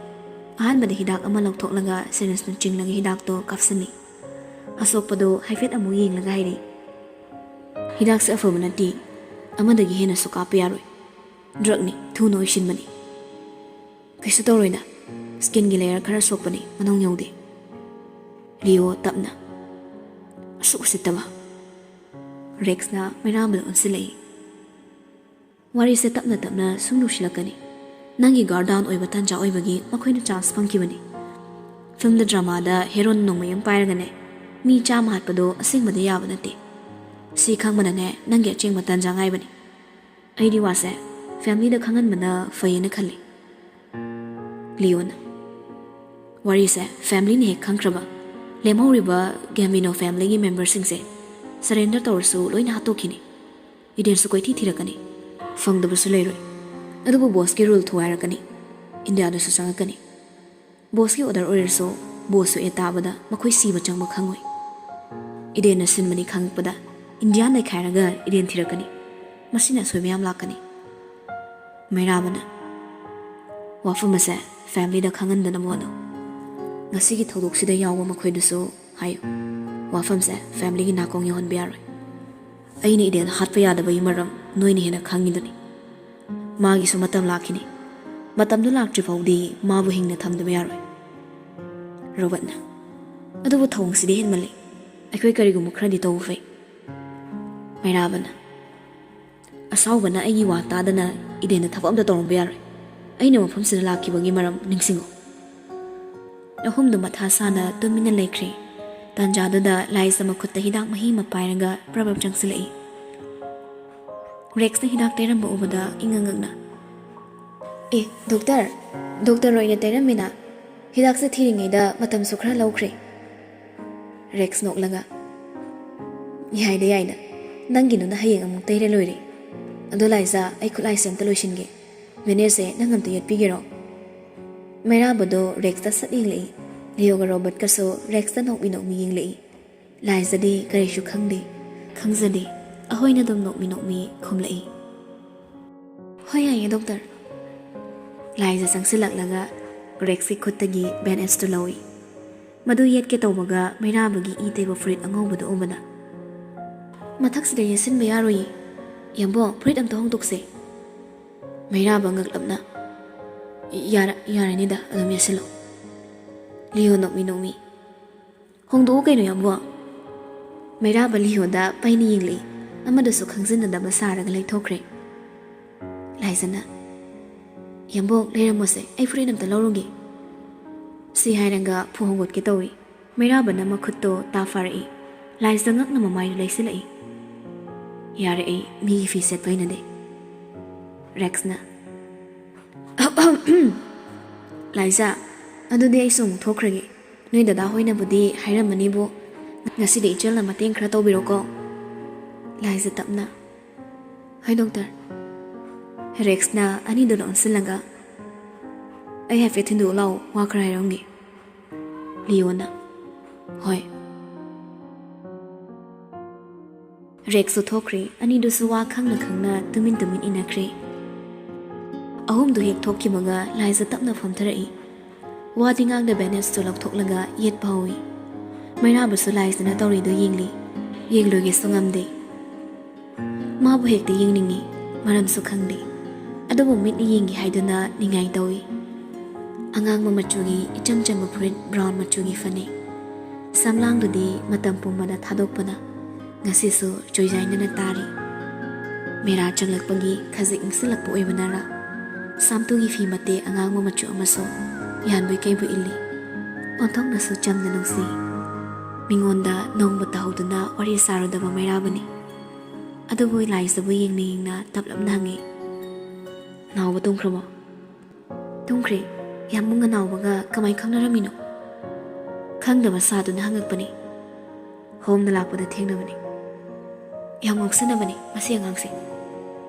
ꯑꯍꯥꯟꯕꯗ ꯍꯤꯗꯥꯛ ꯑꯃ ꯂꯧꯊꯣꯛꯂꯒ ꯁꯤꯔꯤꯟꯖꯅ ꯆꯤꯡꯂꯒ ꯍꯤꯗꯥꯛꯇꯣ ꯀꯥꯞꯁꯤꯜꯂꯤ꯫ ꯑꯁꯣꯛꯄꯗꯣ ꯍꯥꯏꯐꯦꯠ ꯑꯃꯨꯛ ꯌꯦꯡꯂꯒ ꯍꯥꯏꯔꯤ, "ꯍꯤꯗꯥꯛꯁꯦ ꯑꯐꯕ ꯅꯠꯇꯦ, ꯑꯃꯗꯒꯤ ꯍꯦꯟꯅꯁꯨ ꯀꯥꯞꯄ ꯌꯥꯔꯣꯏ꯫ ꯗ꯭ꯔꯒꯅꯤ, ꯊꯨꯅ ꯑꯣꯏꯁꯤꯟꯕꯅꯤ꯫" "ꯀꯩꯁꯨ ꯇꯧꯔꯣꯏꯗ, ꯁ꯭ꯀꯤꯟꯒꯤ ꯂꯦꯌꯔ ꯈꯔ ꯁꯣꯛꯄꯅꯤ, ꯃꯅꯨꯡ ꯌꯧꯗꯦ꯫" ꯂꯤꯑꯣ ꯇꯞꯅ, "ꯑꯁꯨꯛ ꯎꯁꯤꯠꯇꯕ꯫" ꯔꯦꯛꯁꯅ ꯃꯩꯔꯥꯕꯗ ꯑꯣꯟꯁꯤꯜꯂꯛꯏ꯫ "ꯋꯥꯔꯤꯁꯦ ꯇꯞꯅ ꯇꯞꯅ ꯁꯨꯝ ꯂꯨꯁꯤꯜꯂꯛꯀꯅꯤ꯫ ꯅꯪꯒꯤ ꯒꯥꯔꯗ ꯗꯥꯎꯟ ꯑꯣꯏꯕ ꯇꯥꯟꯖꯥ ꯑꯣꯏꯕꯒꯤ ꯃꯈꯣꯏꯅ ꯆꯥꯟꯁ ꯐꯪꯈꯤꯕꯅꯤ꯫ ꯐꯤꯜꯝꯗ ꯗ꯭ꯔꯃꯥꯗ ꯍꯦꯔꯣꯅ ꯅꯣꯡꯃꯩ ꯑꯃ ꯄꯥꯏꯔꯒꯅꯦ, ꯃꯤ ꯆꯥꯝꯃ ꯍꯥꯠꯄꯗꯣ ꯑꯁꯦꯡꯕꯗ ꯌꯥꯕ ꯅꯠꯇꯦ꯫ ꯁꯤ ꯈꯪꯕꯅꯅꯦ, ꯅꯪꯒꯤ ꯑꯆꯦꯡꯕ ꯇꯥꯟꯖꯥ ꯉꯥꯏꯕꯅꯤ꯫ ꯑꯩꯗꯤ ꯋꯥꯁꯦ ꯐꯦꯃꯤꯂꯤꯗ ꯈꯪꯍꯟꯕꯅ ꯐꯩꯌꯦꯅ ꯈꯜꯂꯤ꯫" ꯂꯤꯑꯣꯅ, "ꯋꯥꯔꯤꯁꯦ ꯐꯦꯃꯤꯂꯤꯅ ꯍꯦꯛ ꯈꯪꯈ꯭ꯔꯕ, ꯂꯦꯝꯍꯧꯔꯤꯕ ꯒꯦꯝꯕꯤꯅꯣ ꯐꯦꯃꯤꯂꯤꯒꯤ ꯃꯦꯝꯕꯔꯁꯤꯡꯁꯦ ꯁꯔꯦꯟꯗꯔ ꯇꯧꯔꯁꯨ ꯂꯣꯏꯅ ꯍꯥꯠꯇꯣꯛꯈꯤꯅꯤ꯫ ꯏꯗꯦꯟꯁꯨ ꯀꯣꯏꯊꯤ ꯊꯤꯔꯛꯀꯅꯤ, ꯐꯪꯗꯕꯁꯨ ꯂꯩꯔꯣꯏ꯫ ꯑꯗꯨꯕꯨ ꯕꯣꯁꯀꯤ ꯔꯨꯜ ꯊꯨꯒꯥꯏꯔꯛꯀꯅꯤ, ꯏꯟꯗꯤꯌꯥꯗꯁꯨ ꯆꯪꯉꯛꯀꯅꯤ꯫ ꯕꯣꯁꯀꯤ ꯑꯣꯔꯗꯔ ꯑꯣꯏꯔꯁꯨ, ꯕꯣꯁ ꯁꯣꯛꯑꯦ ꯇꯥꯕꯗ ꯃꯈꯣꯏ ꯁꯤꯕ ꯆꯪꯕ ꯈꯪꯉꯣꯏ꯫ ꯏꯗꯦꯟꯅ ꯁꯤꯟꯕꯅꯤ ꯈꯪꯉꯛꯄꯗ ꯏꯟꯗꯤꯌꯥ ꯅꯩꯈꯥꯏꯔꯒ ꯏꯗꯦꯟ ꯊꯤꯔꯛꯀꯅꯤ꯫ ꯃꯁꯤꯅ ꯑꯁꯣꯏꯕ ꯌꯥꯝ ꯂꯥꯛꯀꯅꯤ꯫" ꯃꯩꯔꯥꯕꯅ, "ꯋꯥꯐꯝ ꯑꯁꯦ ꯐꯦꯃꯤꯂꯤꯗ ꯈꯪꯍꯟꯗꯅꯕ ꯍꯣꯠꯅꯧ꯫ ꯉꯁꯤꯒꯤ ꯊꯧꯗꯣꯛꯁꯤꯗ ꯌꯥꯎꯕ ꯃꯈꯣꯏꯗꯨꯁꯨ ꯍꯥꯏꯌꯨ, ꯋꯥꯐꯝꯁꯦ ꯐꯦꯃꯤꯂꯤꯒꯤ ꯅꯥꯀꯣꯡ ꯌꯧꯍꯟꯕ ꯌꯥꯔꯣꯏ꯫ ꯑꯩꯅ ꯏꯗꯦꯟ ꯍꯥꯠꯄ ꯌꯥꯗꯕꯒꯤ ꯃꯔꯝ ꯅꯣꯏꯅ ꯍꯦꯟꯅ ꯈꯪꯉꯤꯗꯨꯅꯤ꯫ ꯃꯥꯒꯤꯁꯨ ꯃꯇꯝ ꯂꯥꯛꯈꯤꯅꯤ꯫ ꯃꯇꯝꯗꯨ ꯂꯥꯛꯇ꯭ꯔꯤ ꯐꯥꯎꯗꯤ ꯃꯥꯕꯨ ꯍꯤꯡꯅ ꯊꯝꯗꯕ ꯌꯥꯔꯣꯏ꯫" ꯔꯣꯕꯔꯠꯅ, "ꯑꯗꯨꯕꯨ ꯊꯧꯑꯣꯡꯁꯤꯗꯤ ꯍꯦꯟꯃꯜꯂꯤ꯫ ꯑꯩꯈꯣꯏ ꯀꯔꯤꯒꯨꯝꯕ ꯈꯔꯗꯤ ꯇꯧꯕ ꯐꯩ꯫" ꯃꯩꯔꯥꯕꯅ, "ꯑꯁꯥꯎꯕꯅ ꯑꯩꯒꯤ ꯋꯥ ꯇꯥꯗꯅ ꯏꯗꯦꯟꯗ ꯊꯕꯛ ꯑꯝꯇ ꯇꯧꯔꯝꯕ ꯌꯥꯔꯣꯏ꯫ ꯑꯩꯅ ꯃꯐꯝꯁꯤꯗ ꯂꯥꯛꯈꯤꯕꯒꯤ ꯃꯔꯝ ꯅꯤꯡꯁꯤꯡꯉꯨ꯫" ꯑꯍꯨꯝꯗꯨ ꯃꯊꯥ ꯁꯥꯅ ꯇꯨꯃꯤꯟꯅ ꯂꯩꯈ꯭ꯔꯦ꯫ ꯇꯥꯟꯖꯥꯗꯨꯗ ꯂꯥꯏꯖ ꯃꯈꯨꯠꯇ ꯍꯤꯗꯥꯛ ꯃꯍꯤ ꯑꯃ ꯄꯥꯏꯔꯒ ꯄ꯭ꯔꯞ ꯄ꯭ꯔꯞ ꯆꯪꯁꯤꯜꯂꯛꯏ꯫ ꯔꯦꯛꯁꯅ ꯍꯤꯗꯥꯛ ꯇꯩꯔꯝꯕ ꯎꯕꯗ ꯏꯉꯛ ꯉꯛꯅ, "ꯑꯦ, ꯗꯣꯛꯇꯔ, ꯗꯣꯛꯇꯔ ꯑꯣꯏꯅ ꯇꯩꯔꯝꯃꯤꯅ? ꯍꯤꯗꯥꯛꯁꯦ ꯊꯤꯔꯤꯉꯩꯗ ꯃꯇꯝꯁꯨ ꯈꯔ ꯂꯧꯈ꯭ꯔꯦ꯫" ꯔꯦꯛꯁ ꯅꯣꯛꯂꯒ, "ꯌꯥꯏꯗ, ꯌꯥꯏꯗ, ꯅꯪꯒꯤꯗꯨꯅ ꯍꯌꯦꯡ ꯑꯃꯨꯛ ꯇꯩꯔ ꯂꯣꯏꯔꯦ꯫ ꯑꯗꯣ ꯂꯥꯏꯖꯥ, ꯑꯩ ꯈꯨꯠꯂꯥꯏꯁꯦ ꯑꯝꯇ ꯂꯣꯏꯁꯤꯟꯒꯦ꯫ ꯃꯦꯅꯦꯖꯁꯦ ꯅꯪ ꯑꯝꯇ ꯌꯦꯠꯄꯤꯒꯦꯔꯣ?" ꯃꯩꯔꯥꯕꯗꯣ ꯔꯦꯛꯁꯇ ꯁꯠ ꯌꯦꯡꯂꯛꯏ꯫ ꯂꯤꯌꯣꯒ ꯔꯣꯕꯔꯠꯀꯁꯨ ꯔꯦꯛꯁꯇ ꯅꯣꯛꯃꯤ ꯅꯣꯛꯃꯤ ꯌꯦꯡꯂꯛꯏ꯫ ꯂꯥꯏꯖꯗꯤ ꯀꯔꯤꯁꯨ ꯈꯪꯗꯦ, ꯈꯪꯖꯗꯦ꯫ ꯑꯍꯣꯏꯅ ꯑꯗꯨꯝ ꯅꯣꯛꯃꯤ ꯅꯣꯛꯃꯤ ꯈꯨꯝꯂꯛꯏ꯫ "ꯍꯣꯏ, ꯌꯥꯏꯌꯦ, ꯗꯣꯛꯇꯔ꯫" ꯂꯥꯏꯖ ꯆꯪꯁꯤꯜꯂꯛꯂꯒ ꯔꯦꯛꯁꯀꯤ ꯈꯨꯠꯇꯒꯤ ꯕꯦꯟꯑꯦꯖꯇꯨ ꯂꯧꯏ꯫ ꯃꯗꯨ ꯌꯦꯠꯀꯦ ꯇꯧꯕꯒ ꯃꯩꯔꯥꯕꯒꯤ ꯏ ꯇꯩꯕ ꯐꯨꯔꯤꯠ ꯑꯉꯧꯕꯗꯨ ꯎꯕꯗ, "ꯃꯊꯛꯁꯤꯗ ꯌꯦꯠꯁꯤꯟꯕ ꯌꯥꯔꯣꯏꯌꯦ꯫ ꯌꯥꯝꯕꯣ, ꯐꯨꯔꯤꯠ ꯑꯝꯇ ꯍꯣꯡꯗꯣꯛꯁꯦ꯫" ꯃꯩꯔꯥꯕ ꯉꯛꯂꯞꯅ, "ꯌꯥꯔ-, ꯌꯥꯔꯅꯤꯗ, ꯑꯗꯨꯝ ꯌꯦꯠꯁꯤꯜꯂꯣ꯫" ꯂꯤꯌꯣ ꯅꯣꯛꯃꯤ ꯅꯣꯛꯃꯤ, "ꯍꯣꯡꯗꯣꯛꯎ ꯀꯩꯅꯣ, ꯌꯥꯝꯕꯣ꯫" ꯃꯩꯔꯥꯕ ꯂꯤꯌꯣꯗ ꯄꯩꯅ ꯌꯦꯡꯂꯛꯏ꯫ ꯑꯃꯗꯨꯁꯨ ꯈꯪꯖꯤꯟꯅꯗꯕ ꯁꯥꯔꯒ ꯂꯩꯊꯣꯛꯈ꯭ꯔꯦ꯫ ꯂꯥꯏꯖꯅ, "ꯌꯥꯝꯕꯣ, ꯂꯩꯔꯝꯃꯣꯁꯦ, ꯑꯩ ꯐꯨꯔꯤꯠ ꯑꯝꯇ ꯂꯧꯔꯨꯒꯦ꯫" ꯁꯤ ꯍꯥꯏꯔꯒ ꯐꯨ ꯍꯧꯒꯠꯀꯦ ꯇꯧꯏ꯫ ꯃꯩꯔꯥꯕꯅ ꯃꯈꯨꯠꯇꯣ ꯇꯥ ꯐꯥꯔꯛꯏ꯫ ꯂꯥꯏꯖ ꯉꯛꯅ ꯃꯃꯥꯏꯗꯨ ꯂꯩꯁꯤꯜꯂꯛꯏ꯫ "ꯌꯥꯔꯦ, ꯑꯩ ꯃꯤꯒꯤ ꯐꯤ ꯁꯦꯠꯄ ꯍꯩꯅꯗꯦ꯫" ꯔꯦꯛꯁꯅ, "ꯂꯥꯏꯖ, ꯑꯗꯨꯗꯤ ꯑꯩꯁꯨ ꯑꯃꯨꯛ ꯊꯣꯛꯈ꯭ꯔꯒꯦ꯫ ꯅꯣꯏ ꯗꯗꯥ ꯍꯣꯏꯅꯕꯨꯗꯤ ꯍꯥꯏꯔꯝꯃꯅꯤꯕꯨ, ꯉꯁꯤꯗꯤ ꯏꯆꯜꯅ ꯃꯇꯦꯡ ꯈꯔ ꯇꯧꯕꯤꯔꯣꯀꯣ꯫" ꯂꯥꯏꯖ ꯇꯞꯅ, "ꯍꯣꯏ, ꯗꯣꯛꯇꯔ꯫" ꯔꯦꯛꯁꯅ ꯑꯅꯤꯗꯨ ꯑꯣꯟꯁꯤꯜꯂꯒ, "ꯑꯩ ꯍꯥꯏꯐꯦꯠ ꯊꯤꯟꯗꯣꯛꯎ ꯂꯥꯛꯑꯣ, ꯋꯥ ꯈꯔ ꯍꯥꯏꯔꯝꯒꯦ꯫" ꯂꯤꯌꯣꯅ, "ꯍꯣꯏ꯫" ꯔꯦꯛꯁꯁꯨ ꯊꯣꯛꯈ꯭ꯔꯦ꯫ ꯑꯅꯤꯗꯨꯁꯨ ꯋꯥ ꯈꯪꯅ ꯈꯪꯅ ꯇꯨꯃꯤꯟ ꯇꯨꯃꯤꯟ ꯏꯟꯅꯈ꯭ꯔꯦ꯫ ꯑꯍꯨꯝꯗꯨ ꯍꯦꯛ ꯊꯣꯛꯈꯤꯕꯒ ꯂꯥꯏꯖ ꯇꯞꯅ ꯐꯝꯊꯔꯛꯏ꯫ ꯋꯥꯗꯤ ꯉꯥꯡꯗ ꯕꯦꯟꯑꯦꯖꯇꯨ ꯂꯧꯊꯣꯛꯂꯒ ꯌꯦꯠꯄ ꯍꯧꯏ꯫ ꯃꯩꯔꯥꯕꯁꯨ ꯂꯥꯏꯖꯅ ꯇꯧꯔꯤꯗꯨ ꯌꯦꯡꯂꯤ꯫ ꯌꯦꯡꯂꯣꯏꯒꯦꯁꯨ ꯉꯝꯗꯦ꯫ ꯃꯥꯕꯨ ꯍꯦꯛꯇ ꯌꯦꯡꯅꯤꯡꯏ, ꯃꯔꯝꯁꯨ ꯈꯪꯗꯦ꯫ ꯑꯗꯨꯕꯨ ꯃꯤꯠꯅ ꯌꯦꯡꯒꯦ ꯍꯥꯏꯗꯨꯅ ꯅꯤꯡꯉꯥꯏ ꯇꯧꯏ꯫ ꯑꯉꯥꯡꯕ ꯃꯆꯨꯒꯤ ꯏꯆꯝ ꯆꯝꯕ ꯐꯨꯔꯤꯠ, ꯕ꯭ꯔꯥꯎꯟ ꯃꯆꯨꯒꯤ ꯐꯅꯦꯛ꯫ ꯁꯝꯂꯥꯡꯗꯨꯗꯤ ꯃꯇꯝ ꯄꯨꯝꯕꯗ ꯊꯥꯗꯣꯛꯄꯅ ꯉꯁꯤꯁꯨ ꯆꯣꯏꯖꯥꯏꯅꯅ ꯇꯥꯔꯤ꯫ ꯃꯦꯔꯥ ꯆꯪꯂꯛꯄꯒꯤ ꯈꯖꯤꯛ ꯏꯪꯁꯤꯜꯂꯛꯄ ꯑꯣꯏꯕꯅꯔ, ꯁꯥꯝꯇꯨꯒꯤ ꯐꯤ ꯃꯇꯦꯛ ꯑꯉꯥꯡꯕ ꯃꯆꯨ ꯑꯃꯁꯨ ꯌꯥꯟꯕꯣꯏ ꯀꯩꯕꯣꯏ ꯏꯜꯂꯤ꯫ ꯑꯣꯟꯊꯣꯛꯅꯁꯨ ꯆꯝꯅ ꯅꯨꯡꯁꯤ꯫ ꯃꯤꯉꯣꯟꯗ ꯅꯣꯡꯃ ꯇꯥꯍꯧꯗꯨꯅ ꯋꯥꯔꯤ ꯁꯥꯔꯨꯗꯕ ꯃꯩꯔꯥꯕꯅꯤ꯫ ꯑꯗꯨꯕꯨ ꯂꯥꯏꯖꯕꯨ ꯌꯦꯡꯅ ꯌꯦꯡꯅ ꯇꯞꯂꯞꯅ ꯍꯪꯉꯤ, "ꯅꯥꯎꯕ ꯇꯨꯝꯈ꯭ꯔꯕꯣ?" "ꯇꯨꯝꯈ꯭ꯔꯦ꯫ ꯌꯥꯝ ꯃꯨꯡꯒ ꯅꯥꯎꯕꯒ ꯀꯃꯥꯏ ꯈꯪꯅꯔꯝꯃꯤꯅꯣ?" ꯈꯪꯗꯕ ꯁꯥꯗꯨꯅ ꯍꯪꯉꯛꯄꯅꯤ꯫ "ꯍꯣꯝꯗ ꯂꯥꯛꯄꯗ ꯊꯦꯡꯅꯕꯅꯤ꯫ ꯌꯥꯝ ꯉꯥꯎꯁꯤꯟꯅꯕꯅꯤ ꯃꯁꯤ ꯑꯉꯥꯡꯁꯦ꯫"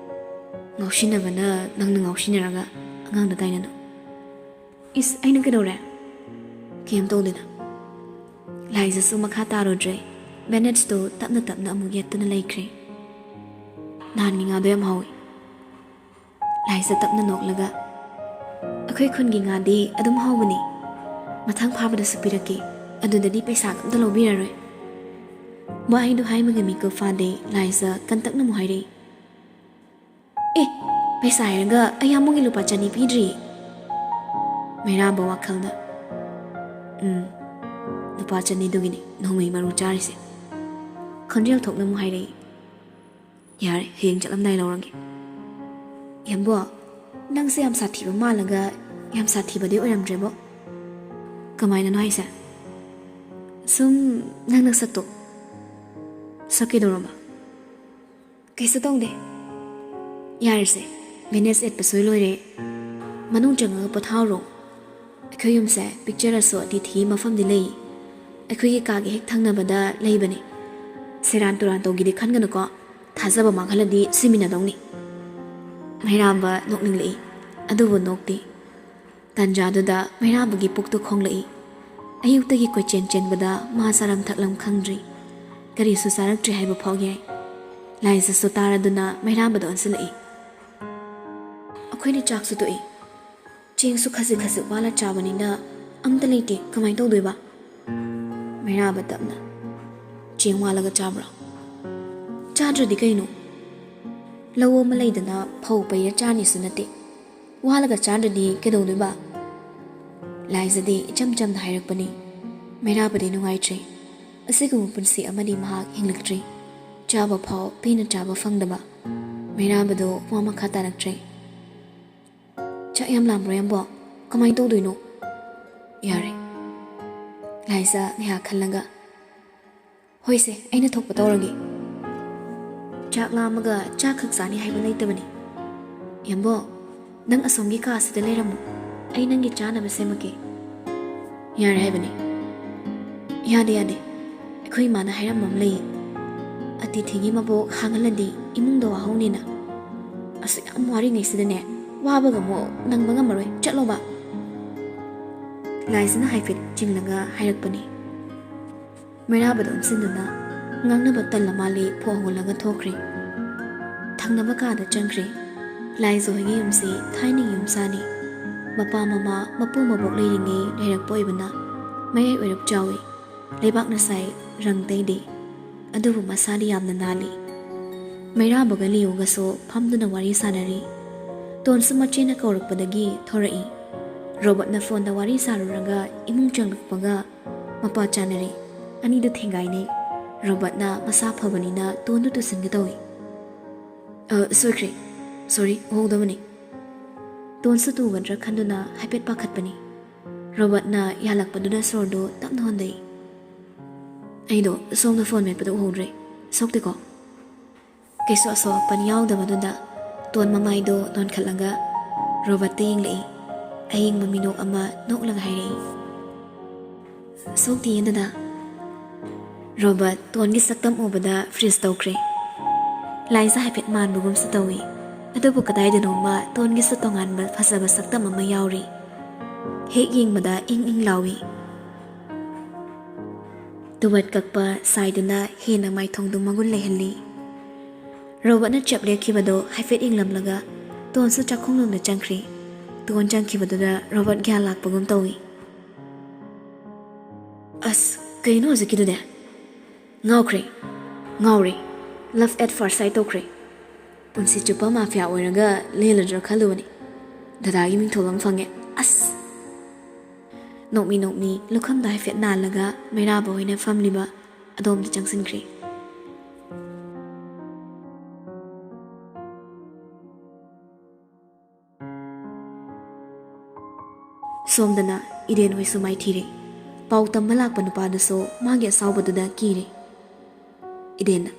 "ꯉꯥꯎꯁꯤꯟꯅꯕꯅ ꯅꯪꯅ ꯉꯥꯎꯁꯤꯟꯅꯔꯒ ꯑꯉꯥꯡꯗ ꯇꯥꯏꯅꯅꯨ꯫" "ꯏꯁ, ꯑꯩꯅ ꯀꯩꯗꯧꯔꯦ?" "ꯀꯩꯝ ꯇꯧꯗꯦꯗ꯫" ꯂꯥꯏꯖꯁꯨ ꯃꯈꯥ ꯇꯥꯔꯨꯗ꯭ꯔꯦ꯫ ꯕꯦꯅꯦꯠꯁꯇꯣ ꯇꯞꯅ ꯇꯞꯅ ꯑꯃꯨꯛ ꯌꯦꯠꯇꯨꯅ ꯂꯩꯈ꯭ꯔꯦ꯫ "ꯅꯍꯥꯟꯒꯤ ꯉꯥꯗꯣ ꯌꯥꯝ ꯍꯥꯎꯋꯤ꯫" ꯂꯥꯏꯖ ꯇꯞꯅ ꯅꯣꯛꯂꯒ, "ꯑꯩꯈꯣꯏ ꯈꯨꯟꯒꯤ ꯉꯥꯗꯤ ꯑꯗꯨꯝ ꯍꯥꯎꯕꯅꯤ꯫ ꯃꯊꯪ ꯐꯥꯕꯗꯁꯨ ꯄꯤꯔꯛꯀꯦ꯫ ꯑꯗꯨꯗꯗꯤ ꯄꯩꯁꯥꯒ ꯑꯝꯇ ꯂꯧꯕꯤꯔꯔꯣꯏ꯫" ꯋꯥꯍꯩꯗꯨ ꯍꯥꯏꯕꯒ ꯃꯤꯀꯨꯞ ꯐꯥꯗꯦ, ꯂꯥꯏꯖ ꯀꯟꯇꯛꯅ ꯑꯃꯨꯛ ꯍꯥꯏꯔꯛꯏ, "ꯑꯦ, ꯄꯩꯁꯥ ꯍꯥꯏꯔꯒ ꯑꯌꯥꯝꯕꯒꯤ ꯂꯨꯄꯥ ꯆꯅꯤ ꯄꯤꯗ꯭ꯔꯤꯌꯦ꯫" ꯃꯩꯔꯥꯕ ꯋꯥꯈꯜꯗ, "ꯎꯝ, ꯂꯨꯄꯥ ꯆꯅꯤꯗꯨꯒꯤꯅꯤ ꯅꯣꯡꯃꯩ ꯃꯔꯨ ꯆꯥꯔꯤꯁꯦ꯫" ꯈꯣꯟꯖꯦꯜ ꯊꯣꯛꯅ ꯑꯃꯨꯛ ꯍꯥꯏꯔꯛꯏ, "ꯌꯥꯔꯦ, ꯍꯌꯦꯡ ꯆꯠꯂꯝꯗꯥꯏ ꯂꯧꯔꯒꯦ꯫" "ꯌꯥꯝꯕꯣ, ꯅꯪꯁꯦ ꯌꯥꯝ ꯁꯥꯊꯤꯕ ꯃꯥꯜꯂꯒ ꯌꯥꯝ ꯁꯥꯊꯤꯕꯗꯤ ꯑꯣꯏꯔꯝꯗ꯭ꯔꯦꯕꯣ꯫" "ꯀꯃꯥꯏꯅꯅꯣ ꯍꯥꯏꯁꯦ?" "ꯁꯨꯝ ꯅꯪ ꯅꯁꯛꯇꯣ꯫" "ꯁꯛ ꯀꯩꯗꯧꯔꯕ?" "ꯀꯩꯁꯨ ꯇꯧꯗꯦ꯫" "ꯌꯥꯔꯦꯁꯦ, ꯕꯦꯅꯦꯠꯁ ꯌꯦꯠꯄꯁꯨ ꯂꯣꯏꯔꯦ꯫ ꯃꯅꯨꯡ ꯆꯪꯉꯒ ꯄꯣꯊꯥꯍꯧꯔꯣ꯫ ꯑꯩꯈꯣꯏ ꯌꯨꯝꯁꯦ ꯄꯤꯛꯆꯔꯁꯨ ꯑꯇꯤꯊꯤꯒꯤ ꯃꯐꯝꯗꯤ ꯂꯩ꯫ ꯑꯩꯈꯣꯏꯒꯤ ꯀꯥꯒꯤ ꯍꯦꯛ ꯊꯪꯅꯕꯗ ꯂꯩꯕꯅꯦ꯫ ꯁꯦꯔꯥꯟ ꯇꯨꯔꯥꯟ ꯇꯧꯒꯦꯗꯤ ꯈꯟꯒꯅꯨꯀꯣ꯫ ꯊꯥꯖꯕ ꯃꯥꯡꯍꯜꯂꯗꯤ ꯁꯤꯃꯤꯟꯅꯗꯧꯅꯤ꯫" ꯃꯩꯔꯥꯕ ꯅꯣꯛꯅꯤꯡꯂꯛꯏ, ꯑꯗꯨꯕꯨ ꯅꯣꯛꯇꯦ꯫ ꯇꯥꯟꯖꯥꯗꯨꯗ ꯃꯩꯔꯥꯕꯒꯤ ꯄꯨꯛꯇꯨ ꯈꯣꯡꯂꯛꯏ꯫ ꯑꯌꯨꯛꯇꯒꯤ ꯀꯣꯏꯆꯦꯟ ꯆꯦꯟꯕꯗ ꯃꯥ ꯆꯥꯔꯝ ꯊꯛꯂꯝ ꯈꯪꯗ꯭ꯔꯤ꯫ ꯀꯔꯤꯁꯨ ꯆꯥꯔꯛꯇ꯭ꯔꯤ ꯍꯥꯏꯕ ꯐꯥꯎ ꯌꯥꯏ꯫ ꯂꯥꯏꯖꯁꯨ ꯇꯥꯔꯗꯨꯅ ꯃꯩꯔꯥꯕꯗ ꯑꯣꯟꯁꯤꯜꯂꯛꯏ꯫ "ꯑꯩꯈꯣꯏꯅ ꯆꯥꯛꯁꯨ ꯇꯣꯛꯏ꯫ ꯆꯦꯡꯁꯨ ꯈꯖꯤꯛ ꯈꯖꯤꯛ ꯋꯥꯜꯂ ꯆꯥꯕꯅꯤꯅ ꯑꯝꯇ ꯂꯩꯇꯦ, ꯀꯃꯥꯏꯅ ꯇꯧꯗꯣꯏꯕ?" ꯃꯩꯔꯥꯕ ꯇꯞꯅ, "ꯆꯦꯡ ꯋꯥꯜꯂꯒ ꯆꯥꯕ꯭ꯔꯣ?" "ꯆꯥꯗ꯭ꯔꯗꯤ ꯀꯩꯅꯣ? ꯂꯧ ꯑꯃ ꯂꯩꯗꯅ ꯐꯧ ꯄꯩꯔ ꯆꯥꯅꯤꯁꯨ ꯅꯠꯇꯦ꯫ ꯋꯥꯜꯂꯒ ꯆꯥꯗ꯭ꯔꯗꯤ ꯀꯩꯗꯧꯗꯣꯏꯕ?" ꯂꯥꯏꯖꯗꯤ ꯏꯆꯝ ꯆꯝꯅ ꯍꯥꯏꯔꯛꯄꯅꯤ꯫ ꯃꯩꯔꯥꯕꯗꯤ ꯅꯨꯡꯉꯥꯏꯇ꯭ꯔꯦ꯫ ꯑꯁꯤꯒꯨꯝꯕ ꯄꯨꯟꯁꯤ ꯑꯃꯗꯤ ꯃꯍꯥꯛ ꯍꯤꯡꯂꯛꯇ꯭ꯔꯤ꯫ ꯆꯥꯕ ꯐꯥꯎ ꯄꯦꯟꯅ ꯆꯥꯕ ꯐꯪꯗꯕ꯫ ꯃꯩꯔꯥꯕꯗꯣ ꯋꯥ ꯃꯈꯥ ꯇꯥꯔꯛꯇ꯭ꯔꯦ꯫ "ꯆꯥꯛ ꯌꯥꯝ ꯂꯥꯝꯕ꯭ꯔꯣ, ꯌꯥꯝꯕꯣ? ꯀꯃꯥꯏꯅ ꯇꯧꯗꯣꯏꯅꯣ?" "ꯌꯥꯔꯦ꯫" ꯂꯥꯏꯖ ꯉꯥꯏꯍꯥꯛ ꯈꯜꯂꯒ, "ꯍꯣꯏꯁꯦ, ꯑꯩꯅ ꯊꯣꯛꯄ ꯇꯧꯔꯒꯦ꯫ ꯆꯥꯛ ꯂꯥꯝꯃꯒ ꯆꯥꯛ ꯈꯛ ꯆꯥꯅꯤ ꯍꯥꯏꯕ ꯂꯩꯇꯕꯅꯤ꯫ ꯌꯥꯝꯕꯣ, ꯅꯪ ꯑꯁꯣꯝꯒꯤ ꯀꯥꯁꯤꯗ ꯂꯩꯔꯝꯃꯨ꯫ ꯑꯩ ꯅꯪꯒꯤ ꯆꯥꯅꯕ ꯁꯦꯝꯃꯛꯀꯦ꯫" "ꯌꯥꯔꯦ ꯍꯥꯏꯕꯅꯤ꯫" "ꯌꯥꯗꯦ, ꯌꯥꯗꯦ꯫ ꯑꯩꯈꯣꯏ ꯏꯃꯥꯅ ꯍꯥꯏꯔꯝꯕ ꯑꯃ ꯂꯩꯌꯦ꯫ ꯑꯇꯤꯊꯤꯒꯤ ꯃꯕꯣꯛ ꯍꯥꯡꯍꯜꯂꯗꯤ ꯏꯃꯨꯡꯗ ꯋꯥꯍꯧꯅꯤꯅ꯫ ꯑꯁꯨꯛ ꯌꯥꯝ ꯋꯥꯔꯤꯉꯩꯁꯤꯗꯅꯦ, ꯋꯥꯕꯒ ꯑꯃꯨꯛ ꯅꯪꯕ ꯉꯝꯃꯔꯣꯏ꯫ ꯆꯠꯂꯣꯕ꯫" ꯂꯥꯏꯖꯅ ꯍꯥꯏꯐꯦꯠ ꯆꯤꯡꯂꯒ ꯍꯥꯏꯔꯛꯄꯅꯤ꯫ ꯃꯩꯔꯥꯕꯗ ꯑꯣꯟꯁꯤꯟꯗꯨꯅ ꯉꯥꯡꯅꯕ ꯇꯜꯂ ꯃꯥꯜꯂꯦ ꯐꯣꯟ ꯍꯣꯜꯂꯒ ꯊꯣꯛꯈ꯭ꯔꯦ꯫ ꯊꯪꯅꯕ ꯀꯥꯗ ꯆꯪꯈ꯭ꯔꯦ꯫ ꯂꯥꯏꯖ ꯍꯣꯏꯒꯤ ꯌꯨꯝꯁꯤ ꯊꯥꯏꯅꯒꯤ ꯌꯨꯝ ꯁꯥꯅꯤ꯫ ꯃꯄꯥ ꯃꯃꯥ ꯃꯄꯨ ꯃꯕꯣꯛ ꯂꯩꯔꯤꯉꯩ ꯂꯩꯔꯛꯄ ꯑꯣꯏꯕꯅ ꯃꯌꯥꯏ ꯑꯣꯏꯔꯞ ꯆꯥꯎꯏ꯫ ꯂꯩꯕꯥꯛꯅ ꯁꯥꯏ, ꯔꯪ ꯇꯩꯗꯦ꯫ ꯑꯗꯨꯕꯨ ꯃꯁꯥꯗꯤ ꯌꯥꯝꯅ ꯅꯥꯜꯂꯤ꯫ ꯃꯩꯔꯥꯕꯒ ꯂꯤꯌꯣꯒꯁꯨ ꯐꯝꯗꯨꯅ ꯋꯥꯔꯤ ꯁꯥꯟꯅꯔꯤ꯫ ꯇꯣꯟꯁꯨ ꯃꯆꯦꯅ ꯀꯧꯔꯛꯄꯗꯒꯤ ꯊꯣꯔꯛꯏ꯫ ꯔꯣꯕꯔꯠꯅ ꯐꯣꯟꯗ ꯋꯥꯔꯤ ꯁꯥꯔꯨꯔꯒ ꯏꯃꯨꯡ ꯆꯪꯂꯛꯄꯒ ꯃꯄꯥ ꯆꯥꯅꯔꯦ꯫ ꯑꯅꯤꯗꯨ ꯊꯦꯡꯒꯥꯏꯅꯩ꯫ ꯔꯣꯕꯔꯠꯅ ꯃꯁꯥ ꯐꯕꯅꯤꯅ ꯇꯣꯟꯗꯨ ꯇꯨꯁꯤꯟꯒꯦ ꯇꯧꯏ꯫ "ꯑ, ꯁꯣꯏꯈ꯭ꯔꯦ꯫ ꯁꯣꯔꯤ, ꯎꯍꯧꯗꯕꯅꯤ꯫" ꯇꯣꯟꯁꯨ ꯇꯨꯒꯗ꯭ꯔꯥ ꯈꯟꯗꯨꯅ ꯍꯥꯏꯐꯦꯠ ꯄꯥꯈꯠꯄꯅꯤ꯫ ꯔꯣꯕꯔꯠꯅ ꯌꯥꯜꯂꯛꯄꯗꯨꯗ ꯁꯣꯔꯗꯨ ꯇꯞꯅ ꯍꯣꯟꯗꯩ꯫ "ꯑꯩꯗꯣ ꯁꯣꯝꯗ ꯐꯣꯟ ꯃꯦꯠꯄꯗ ꯎꯍꯧꯗ꯭ꯔꯦ꯫ ꯁꯣꯛꯇꯦꯀꯣ?" ꯀꯩꯁꯨ ꯑꯁꯣꯛ ꯑꯄꯟ ꯌꯥꯎꯗꯕꯗꯨꯗ ꯇꯣꯟ ꯃꯃꯥꯏꯗꯣ ꯅꯣꯟꯈꯠꯂꯒ ꯔꯣꯕꯔꯠꯇ ꯌꯦꯡꯂꯛꯏ꯫ ꯑꯌꯦꯡꯕ ꯃꯤꯅꯣꯛ ꯑꯃ ꯅꯣꯛꯂꯒ ꯍꯥꯏꯔꯛꯏ, "ꯁꯣꯛꯇꯤꯌꯦ ꯗꯗꯥ꯫" ꯔꯣꯕꯔꯠ ꯇꯣꯟꯒꯤ ꯁꯛꯇꯝ ꯎꯕꯗ ꯐ꯭ꯔꯤꯖ ꯇꯧꯈ꯭ꯔꯦ꯫ ꯂꯥꯏꯖ ꯍꯥꯏꯐꯦꯠ ꯃꯥꯟꯕꯒꯨꯝꯁꯨ ꯇꯧꯏ꯫ ꯑꯗꯨꯕꯨ ꯀꯗꯥꯏꯗꯅꯣꯃ ꯇꯣꯟꯒꯤꯁꯨ ꯇꯣꯉꯥꯟꯕ ꯐꯖꯕ ꯁꯛꯇꯝ ꯑꯃ ꯌꯥꯎꯔꯤ꯫ ꯍꯦꯛ ꯌꯦꯡꯕꯗ ꯏꯪ ꯏꯪ ꯂꯥꯎꯏ꯫ ꯇꯨꯕꯠ ꯀꯛꯄ ꯁꯥꯏꯗꯨꯅ ꯍꯦꯟꯅ ꯃꯥꯏꯊꯣꯡꯗꯨ ꯃꯒꯨꯟ ꯂꯩꯍꯜꯂꯤ꯫ ꯔꯣꯕꯔꯠꯅ ꯆꯞ ꯂꯦꯞꯈꯤꯕꯗꯨ ꯍꯥꯏꯐꯦꯠ ꯌꯦꯡꯂꯝꯂꯒ ꯇꯣꯟꯁꯨ ꯆꯥꯛꯈꯨꯝꯂꯣꯝꯗ ꯆꯪꯈ꯭ꯔꯤ꯫ ꯇꯣꯟ ꯆꯪꯈꯤꯕꯗꯨꯗ ꯔꯣꯕꯔꯠ ꯒ꯭ꯌꯥꯟ ꯂꯥꯛꯄꯒꯨꯝ ꯇꯧꯏ꯫ "ꯑꯁ, ꯀꯩꯅꯣ ꯍꯧꯖꯤꯛꯀꯤꯗꯨꯗꯤ?" "ꯉꯥꯎꯈ꯭ꯔꯦ, ꯉꯥꯎꯔꯦ꯫ Love at first sight ꯇꯧꯈ꯭ꯔꯦ꯫ ꯄꯨꯟꯁꯤ ꯆꯨꯞꯄ ꯃꯥꯐꯤꯌꯥ ꯑꯣꯏꯔꯒ ꯂꯦꯜꯂꯗ꯭ꯔꯥ ꯈꯜꯂꯨꯕꯅꯤ꯫ ꯗꯗꯥꯒꯤ ꯃꯤꯡꯊꯣꯜ ꯑꯃ ꯐꯪꯉꯦ꯫ ꯑꯁ!" ꯅꯣꯛꯃꯤ ꯅꯣꯛꯃꯤ ꯂꯨꯈꯝꯗ ꯍꯥꯏꯐꯦꯠ ꯅꯥꯜꯂꯒ ꯃꯩꯔꯥꯕ ꯍꯣꯏꯅ ꯐꯝꯂꯤꯕ ꯑꯗꯣꯝꯗ ꯆꯪꯁꯤꯟꯈ꯭ꯔꯦ꯫ ꯁꯣꯝꯗꯅ ꯏꯗꯦꯟ ꯍꯣꯏꯁꯨ ꯃꯥꯏꯊꯤꯔꯦ꯫ ꯄꯥꯎ ꯇꯝꯕ ꯂꯥꯛꯄ ꯅꯨꯄꯥꯗꯨꯁꯨ ꯃꯥꯒꯤ ꯑꯁꯥꯎꯕꯗꯨꯗ ꯀꯤꯔꯦ꯫ ꯏꯗꯦꯟꯅ,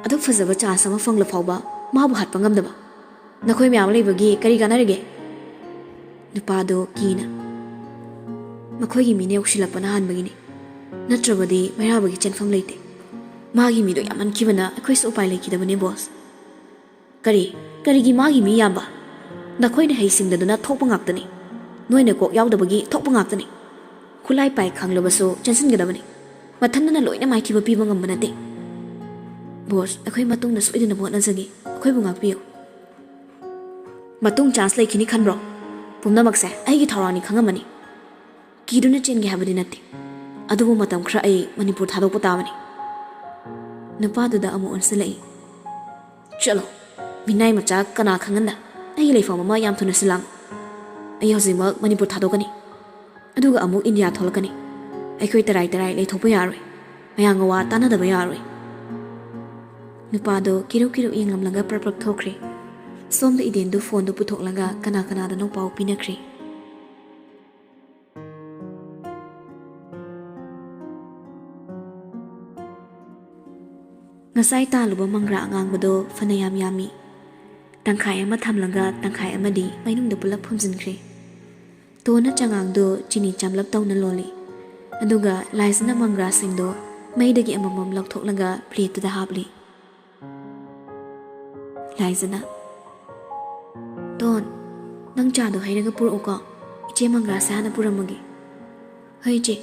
"ꯑꯗꯨꯛ ꯐꯖꯕ ꯆꯥꯟꯁ ꯑꯃ ꯐꯪꯂ ꯐꯥꯎꯕ ꯃꯥꯕꯨ ꯍꯥꯠꯄ ꯉꯝꯗꯕ? ꯅꯈꯣꯏ ꯃꯌꯥꯝ ꯂꯩꯕꯒꯤ ꯀꯔꯤ ꯀꯥꯟꯅꯔꯤꯒꯦ?" ꯅꯨꯄꯥꯗꯣ ꯀꯤꯅ, "ꯃꯈꯣꯏꯒꯤ ꯃꯤꯅ ꯌꯧꯁꯤꯜꯂꯛꯄꯅ ꯍꯥꯟꯕꯒꯤꯅꯤ꯫ ꯅꯠꯇ꯭ꯔꯕꯗꯤ ꯃꯩꯔꯥꯕꯒꯤ ꯆꯦꯟꯐꯝ ꯂꯩꯇꯦ꯫ ꯃꯥꯒꯤ ꯃꯤꯗꯣ ꯌꯥꯝꯃꯟꯈꯤꯕꯅ ꯑꯩꯈꯣꯏꯁꯨ ꯎꯄꯥꯏ ꯂꯩꯈꯤꯗꯕꯅꯦ, ꯕꯣꯁ꯫" "ꯀꯔꯤ? ꯀꯔꯤꯒꯤ ꯃꯥꯒꯤ ꯃꯤ ꯌꯥꯝꯕ? ꯅꯈꯣꯏꯅ ꯍꯩꯁꯤꯡꯗꯗꯨꯅ ꯊꯣꯛꯄ ꯉꯥꯛꯇꯅꯤ꯫ ꯅꯣꯏꯅ ꯀꯣꯛ ꯌꯥꯎꯗꯕꯒꯤ ꯊꯣꯛꯄ ꯉꯥꯛꯇꯅꯤ꯫ ꯈꯨꯠꯂꯥꯏ ꯄꯥꯏ ꯈꯪꯂꯕꯁꯨ ꯆꯦꯟꯁꯤꯟꯒꯗꯕꯅꯤ꯫ ꯃꯊꯟꯇꯅ ꯂꯣꯏꯅ ꯃꯥꯏꯊꯤꯕ ꯄꯤꯕ ꯉꯝꯕ ꯅꯠꯇꯦ꯫ ꯕꯣꯁ, ꯑꯩꯈꯣꯏ ꯃꯇꯨꯡꯗ ꯁꯣꯏꯗꯅꯕ ꯍꯣꯠꯅꯖꯒꯦ꯫ ꯑꯩꯈꯣꯏꯕꯨ ꯉꯥꯛꯄꯤꯌꯨ꯫ ꯃꯇꯨꯡ ꯆꯥꯟꯁ ꯂꯩꯈꯤꯅꯤ ꯈꯟꯕ꯭ꯔꯣ? ꯄꯨꯝꯅꯃꯛꯁꯦ ꯑꯩꯒꯤ ꯊꯧꯔꯥꯡꯅꯤ ꯈꯪꯉꯝꯃꯅꯤ꯫ ꯀꯤꯗꯨꯅ ꯆꯦꯟꯒꯦ ꯍꯥꯏꯕꯗꯤ ꯅꯠꯇꯦ, ꯑꯗꯨꯕꯨ ꯃꯇꯝ ꯈꯔ ꯑꯩ ꯃꯅꯤꯄꯨꯔ ꯊꯥꯗꯣꯛꯄ ꯇꯥꯕꯅꯤ꯫ ꯅꯨꯄꯥꯗꯨꯗ ꯑꯃꯨꯛ ꯑꯣꯟꯁꯤꯜꯂꯛꯏ꯫ ꯆꯠꯂꯣ, ꯃꯤꯅꯥꯏ ꯃꯆꯥ, ꯀꯅꯥ ꯈꯪꯍꯟꯗ ꯑꯩꯒꯤ ꯂꯩꯐꯝ ꯑꯃ ꯌꯥꯝ ꯊꯨꯅ ꯁꯤꯜꯂꯥꯡ꯫ ꯑꯩ ꯍꯧꯖꯤꯛꯃꯛ ꯃꯅꯤꯄꯨꯔ ꯊꯥꯗꯣꯛꯀꯅꯤ, ꯑꯗꯨꯒ ꯑꯃꯨꯛ ꯏꯟꯗꯤꯌꯥ ꯊꯣꯛꯂꯛꯀꯅꯤ꯫ ꯑꯩꯈꯣꯏ ꯇꯔꯥꯏ ꯇꯔꯥꯏ ꯂꯩꯊꯣꯛꯄ ꯌꯥꯔꯣꯏ, ꯃꯌꯥꯝꯒ ꯋꯥ ꯇꯥꯅꯗꯕ ꯌꯥꯔꯣꯏ꯫ ꯅꯨꯄꯥꯗꯣ ꯀꯤꯔꯨꯞ ꯀꯤꯔꯨꯞ ꯌꯦꯡꯂꯝꯂꯒ ꯄ꯭ꯔꯞ ꯄ꯭ꯔꯞ ꯊꯣꯛꯈ꯭ꯔꯦ꯫ ꯁꯣꯝꯗ ꯏꯗꯦꯟꯗꯨ ꯐꯣꯟꯗꯨ ꯄꯨꯊꯣꯛꯂꯒ ꯀꯅꯥ ꯀꯅꯥꯗꯅꯣ ꯄꯥꯎ ꯄꯤꯅꯈ꯭ꯔꯦ꯫ ꯉꯁꯥꯏ ꯇꯥꯜꯂꯨꯕ ꯃꯪꯒ꯭ꯔꯥ ꯑꯉꯥꯡꯕꯗꯣ ꯐꯅꯌꯥꯝ ꯌꯥꯝꯃꯤ꯫ ꯇꯪꯈꯥꯏ ꯑꯃ ꯊꯝꯂꯒ ꯇꯪꯈꯥꯏ ꯑꯃꯗꯤ ꯃꯩꯅꯨꯡꯗ ꯄꯨꯂꯞ ꯐꯨꯝꯖꯤꯟꯈ꯭ꯔꯦ꯫ ꯇꯣꯟꯅ ꯆꯉꯥꯡꯗꯨ ꯆꯤꯅꯤ ꯆꯝꯂꯞ ꯇꯧꯅ ꯂꯣꯜꯂꯤ꯫ ꯑꯗꯨꯒ ꯂꯥꯏꯖꯅ ꯃꯪꯒ꯭ꯔꯥꯁꯤꯡꯗꯣ ꯃꯩꯗꯒꯤ ꯑꯃꯃꯝ ꯂꯧꯊꯣꯛꯂꯒ ꯄ꯭ꯂꯦꯠꯇꯨꯗ ꯍꯥꯞꯂꯤ꯫ ꯂꯥꯏꯖꯅ, "ꯇꯣꯟ, ꯅꯪ ꯆꯥꯗꯣ ꯍꯩꯔꯒ ꯄꯨꯔꯛꯎꯀꯣ꯫ ꯏꯆꯦ ꯃꯪꯒ꯭ꯔꯥꯁꯦ ꯍꯥꯟꯅ ꯄꯨꯔꯝꯃꯒꯦ꯫" "ꯍꯣꯏ, ꯏꯆꯦ꯫"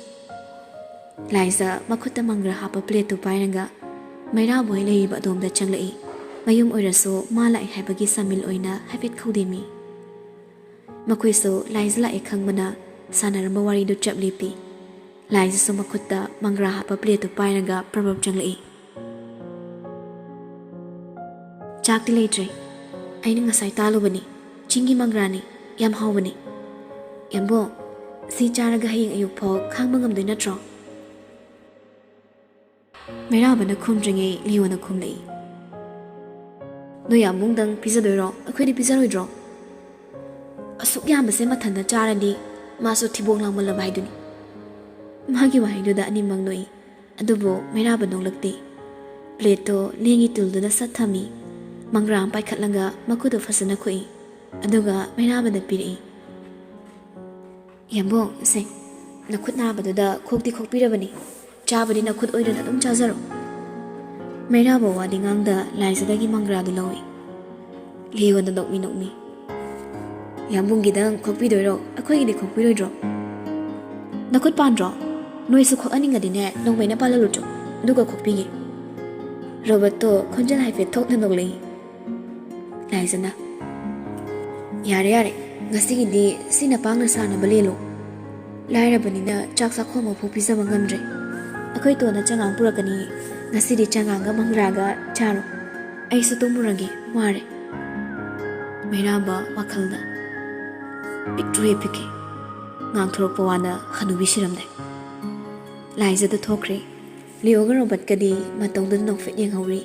ꯂꯥꯏꯖ ꯃꯈꯨꯠꯇ ꯃꯪꯒ꯭ꯔꯥ ꯍꯥꯞꯄ ꯄ꯭ꯂꯦꯠꯇꯨ ꯄꯥꯏꯔꯒ ꯃꯩꯔꯥꯕ ꯍꯣꯏ ꯂꯩꯔꯤꯕ ꯑꯗꯣꯝꯗ ꯆꯪꯂꯛꯏ꯫ ꯃꯌꯨꯝ ꯑꯣꯏꯔꯁꯨ ꯃꯥ ꯂꯥꯛꯑꯦ ꯍꯥꯏꯕꯒꯤ ꯁꯃꯤꯜ ꯑꯣꯏꯅ ꯍꯥꯏꯐꯦꯠ ꯈꯧꯗꯦꯝꯃꯤ꯫ ꯃꯈꯣꯏꯁꯨ ꯂꯥꯏꯖ ꯂꯥꯛꯑꯦ ꯈꯪꯕꯅ ꯁꯥꯟꯅꯔꯝꯕ ꯋꯥꯔꯤꯗꯨ ꯆꯞ ꯂꯦꯞꯄꯤ꯫ ꯂꯥꯏꯖꯁꯨ ꯃꯈꯨꯠꯇ ꯃꯪꯒ꯭ꯔꯥ ꯍꯥꯞꯄ ꯄ꯭ꯂꯦꯠꯇꯨ ꯄꯥꯏꯔꯒ ꯄ꯭ꯔꯞ ꯄ꯭ꯔꯞ ꯆꯪꯂꯛꯏ꯫ "ꯆꯥꯛꯇꯤ ꯂꯩꯇ꯭ꯔꯦ꯫ ꯑꯩꯅ ꯉꯁꯥꯏ ꯇꯥꯜꯂꯨꯕꯅꯤ꯫ ꯆꯤꯡꯒꯤ ꯃꯪꯒ꯭ꯔꯥꯅꯤ꯫ ꯌꯥꯝ ꯍꯥꯎꯕꯅꯤ꯫ ꯌꯥꯝꯕꯣ, ꯁꯤ ꯆꯥꯔꯒ ꯍꯌꯦꯡ ꯑꯌꯨꯛ ꯐꯥꯎ ꯈꯥꯡꯕ ꯉꯝꯗꯣꯏ ꯅꯠꯇ꯭ꯔꯣ?" ꯃꯩꯔꯥꯕꯅ ꯈꯨꯝꯗ꯭ꯔꯤꯉꯩ ꯂꯤꯌꯣꯅ ꯈꯨꯝꯂꯛꯏ꯫ "ꯅꯣꯏ ꯌꯥꯝꯕꯨꯡꯗꯪ ꯄꯤꯖꯗꯣꯏꯔꯣ? ꯑꯩꯈꯣꯏꯗꯤ ꯄꯤꯖꯔꯣꯏꯗ꯭ꯔꯣ? ꯑꯁꯨꯛ ꯌꯥꯝꯕꯁꯦ ꯃꯊꯟꯇ ꯆꯥꯔꯗꯤ ꯃꯥꯁꯨ ꯊꯤꯕꯣꯡ ꯂꯥꯎꯃꯜꯂꯕ ꯍꯥꯏꯗꯨꯅꯤ꯫" ꯃꯥꯒꯤ ꯋꯥꯍꯩꯗꯨꯗ ꯑꯅꯤꯃꯛ ꯅꯣꯛꯏ꯫ ꯑꯗꯨꯕꯨ ꯃꯩꯔꯥꯕ ꯅꯣꯛꯂꯛꯇꯦ꯫ ꯄ꯭ꯂꯦꯠꯇꯣ ꯂꯦꯡꯒꯤ ꯇꯨꯜꯗꯨꯗ ꯁꯠ ꯊꯝꯃꯤ꯫ ꯃꯪꯒ꯭ꯔꯥ ꯑꯃ ꯄꯥꯏꯈꯠꯂꯒ ꯃꯈꯨꯠꯇꯨ ꯐꯖꯅ ꯈꯣꯛꯏ꯫ ꯑꯗꯨꯒ ꯃꯩꯔꯥꯕꯗ ꯄꯤꯔꯛꯏ꯫ "ꯌꯥꯝꯕꯣꯡ, ꯁꯦ, ꯅꯈꯨꯠ ꯅꯥꯕꯗꯨꯗ ꯈꯣꯛꯇꯤ ꯈꯣꯛꯄꯤꯔꯕꯅꯤ꯫ ꯆꯥꯕꯗꯤ ꯅꯈꯨꯠ ꯑꯣꯏꯗꯅ ꯑꯗꯨꯝ ꯆꯥꯖꯔꯣ꯫" ꯃꯩꯔꯥꯕ ꯋꯥꯗꯤ ꯉꯥꯡꯗ ꯂꯥꯏꯖꯗꯒꯤ ꯃꯪꯒ꯭ꯔꯥꯗꯨ ꯂꯧꯏ꯫ ꯂꯤꯌꯣꯅ ꯅꯣꯛꯃꯤ ꯅꯣꯛꯃꯤ꯫ ꯌꯥꯝꯕꯨꯡꯒꯤꯗꯪ ꯈꯣꯛꯄꯤꯗꯣꯏꯔꯣ? ꯑꯩꯈꯣꯏꯒꯤꯗꯤ ꯈꯣꯛꯄꯤꯔꯣꯏꯗ꯭ꯔꯣ? ꯅꯈꯨꯠ ꯄꯥꯟꯗ꯭ꯔꯣ? ꯅꯣꯏꯁꯨ ꯈꯣꯛꯍꯟꯅꯤꯡꯉꯗꯤꯅꯦ, ꯅꯣꯡꯃꯩꯅ ꯄꯥꯜꯍꯜꯂꯨꯆꯣ, ꯑꯗꯨꯒ ꯈꯣꯛꯄꯤꯒꯦ꯫ ꯔꯣꯕꯔꯠꯇꯣ ꯈꯣꯟꯖꯦꯜ ꯍꯥꯏꯐꯦꯠ ꯊꯣꯛꯅ ꯅꯣꯛꯂꯛꯏ꯫ ꯂꯥꯏꯖꯅ, "ꯌꯥꯔꯦ, ꯌꯥꯔꯦ, ꯉꯁꯤꯒꯤꯗꯤ ꯁꯤꯅ ꯄꯥꯡꯅ ꯁꯥꯟꯅꯕ ꯂꯦꯜꯂꯨ꯫ ꯂꯥꯏꯔꯕꯅꯤꯅ ꯆꯥꯛ ꯆꯥꯛꯈꯣꯝ ꯑꯃꯐꯥꯎ ꯄꯤꯖꯕ ꯉꯝꯗ꯭ꯔꯦ꯫ ꯑꯩꯈꯣꯏ ꯇꯣꯟꯅ ꯆꯉꯥꯡ ꯄꯨꯔꯛꯀꯅꯤ, ꯉꯁꯤꯗꯤ ꯆꯉꯥꯡꯒ ꯃꯪꯒ꯭ꯔꯥꯒ ꯆꯥꯔꯣ꯫ ꯑꯩꯁꯨ ꯇꯨꯝꯃꯨꯔꯒꯦ, ꯋꯥꯔꯦ꯫" ꯃꯩꯔꯥꯕ ꯋꯥꯈꯜꯗ, "ꯄꯤꯛꯇ꯭ꯔꯨ ꯍꯦꯛ ꯄꯤꯛꯈꯤ, ꯉꯥꯡꯊꯣꯔꯛꯄ ꯋꯥꯅ ꯍꯅꯨꯕꯤ ꯁꯤꯔꯝꯗꯥꯏ꯫" ꯂꯥꯏꯖꯗ ꯊꯣꯛꯈ꯭ꯔꯦ꯫ ꯂꯤꯑꯣꯒ ꯔꯣꯕꯔꯠꯀꯗꯤ ꯃꯇꯧꯗꯨꯗ ꯅꯣꯛꯐꯦꯠ ꯌꯦꯡꯍꯧꯔꯤ꯫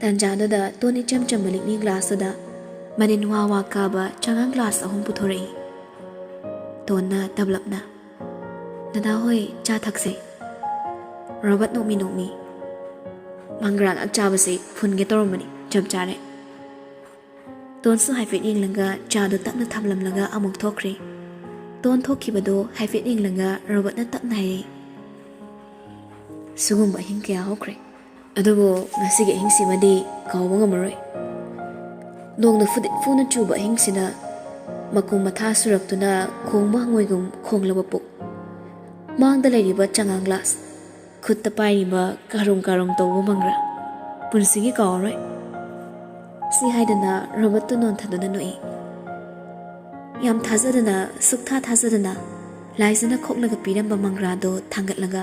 ꯇꯥꯟꯖꯥꯗꯨꯗ ꯇꯣꯟ ꯏꯆꯝ ꯆꯝꯕ ꯂꯤꯛꯂꯤ ꯒ꯭ꯂꯥꯁꯇꯨꯗ ꯃꯅꯤꯟ ꯋꯥ ꯋꯥ ꯀꯥꯕ ꯆꯉꯥꯡ ꯒ꯭ꯂꯥꯁ ꯑꯍꯨꯝ ꯄꯨꯊꯣꯔꯛꯏ꯫ ꯇꯣꯟꯅ ꯇꯞꯂꯞꯅ, "ꯗꯗꯥ ꯍꯣꯏ, ꯆꯥ ꯊꯛꯁꯦ꯫" ꯔꯣꯕꯔꯠ ꯅꯣꯛꯃꯤ ꯅꯣꯛꯃꯤ, "ꯃꯪꯒ꯭ꯔꯥ ꯉꯥꯛ ꯆꯥꯕꯁꯦ ꯐꯨꯟꯒꯦ ꯇꯧꯔꯝꯕꯅꯤ, ꯆꯞ ꯆꯥꯔꯦ꯫" ꯇꯣꯟꯁꯨ ꯍꯥꯏꯐꯦꯠ ꯌꯦꯡꯂꯒ ꯆꯥꯗꯨ ꯇꯞꯅ ꯊꯝꯂꯝꯂꯒ ꯑꯃꯨꯛ ꯊꯣꯛꯈ꯭ꯔꯦ꯫ ꯇꯣꯟ ꯊꯣꯛꯈꯤꯕꯗꯨ ꯍꯥꯏꯐꯦꯠ ꯌꯦꯡꯂꯒ ꯔꯣꯕꯔꯠꯅ ꯇꯞꯅ ꯍꯥꯏꯔꯛꯏ, "ꯁꯤꯒꯨꯝꯕ ꯑꯍꯤꯡ ꯀꯌꯥ ꯍꯧꯈ꯭ꯔꯦ, ꯑꯗꯨꯕꯨ ꯉꯁꯤꯒꯤ ꯑꯍꯤꯡꯁꯤꯃꯗꯤ ꯀꯥꯎꯕ ꯉꯝꯃꯔꯣꯏ꯫ ꯅꯣꯡꯅ ꯐꯨꯗꯤꯠ ꯐꯨꯅ ꯆꯨꯕ ꯑꯍꯤꯡꯁꯤꯗ ꯃꯀꯨꯝ ꯃꯊꯥ ꯁꯨꯔꯛꯇꯨꯅ ꯈꯣꯡꯕ ꯍꯪꯉꯣꯏꯒꯨꯝ ꯈꯣꯡꯂꯕ ꯄꯨꯛ, ꯃꯥꯡꯗ ꯂꯩꯔꯤꯕ ꯆꯉꯥꯡ ꯒ꯭ꯂꯥꯁ, ꯈꯨꯠꯇ ꯄꯥꯏꯔꯤꯕ ꯀꯥꯔꯨꯝ ꯀꯥꯔꯨꯝ ꯇꯧꯕ ꯃꯪꯒ꯭ꯔꯥ, ꯄꯨꯟꯁꯤꯒꯤ ꯀꯥꯎꯔꯔꯣꯏ꯫" ꯁꯤ ꯍꯥꯏꯗꯅ ꯔꯣꯕꯔꯠꯇꯨ ꯅꯣꯟꯊꯗꯨꯅ ꯅꯣꯛꯏ꯫ ꯌꯥꯝ ꯊꯥꯖꯗꯅ, ꯁꯨꯛꯊꯥ ꯊꯥꯖꯗꯅ ꯂꯥꯏꯖꯅ ꯈꯣꯛꯂꯒ ꯄꯤꯔꯝꯕ ꯃꯪꯒ꯭ꯔꯥꯗꯣ ꯊꯥꯡꯒꯠꯂꯒ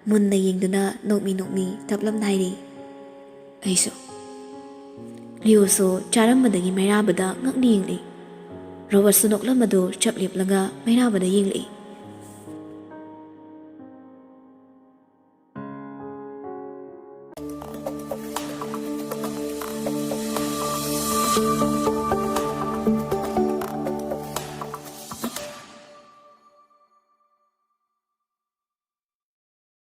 ꯃꯨꯟꯅ ꯌꯦꯡꯗꯨꯅ ꯅꯣꯛꯃꯤ ꯅꯣꯛꯃꯤ ꯇꯞꯂꯞꯅ ꯍꯥꯏꯔꯤ, "ꯑꯩꯁꯨ꯫" ꯂꯤꯑꯣꯁꯨ ꯆꯥꯔꯝꯕꯗꯒꯤ ꯃꯩꯔꯥꯕꯗ ꯉꯛꯅ ꯌꯦꯡꯂꯛꯏ꯫ ꯔꯣꯕꯔꯠꯁꯨ ꯅꯣꯛꯂꯝꯕꯗꯨ ꯆꯞ ꯂꯦꯞꯂꯒ ꯃꯩꯔꯥꯕꯗ ꯌꯦꯡꯂꯛꯏ꯫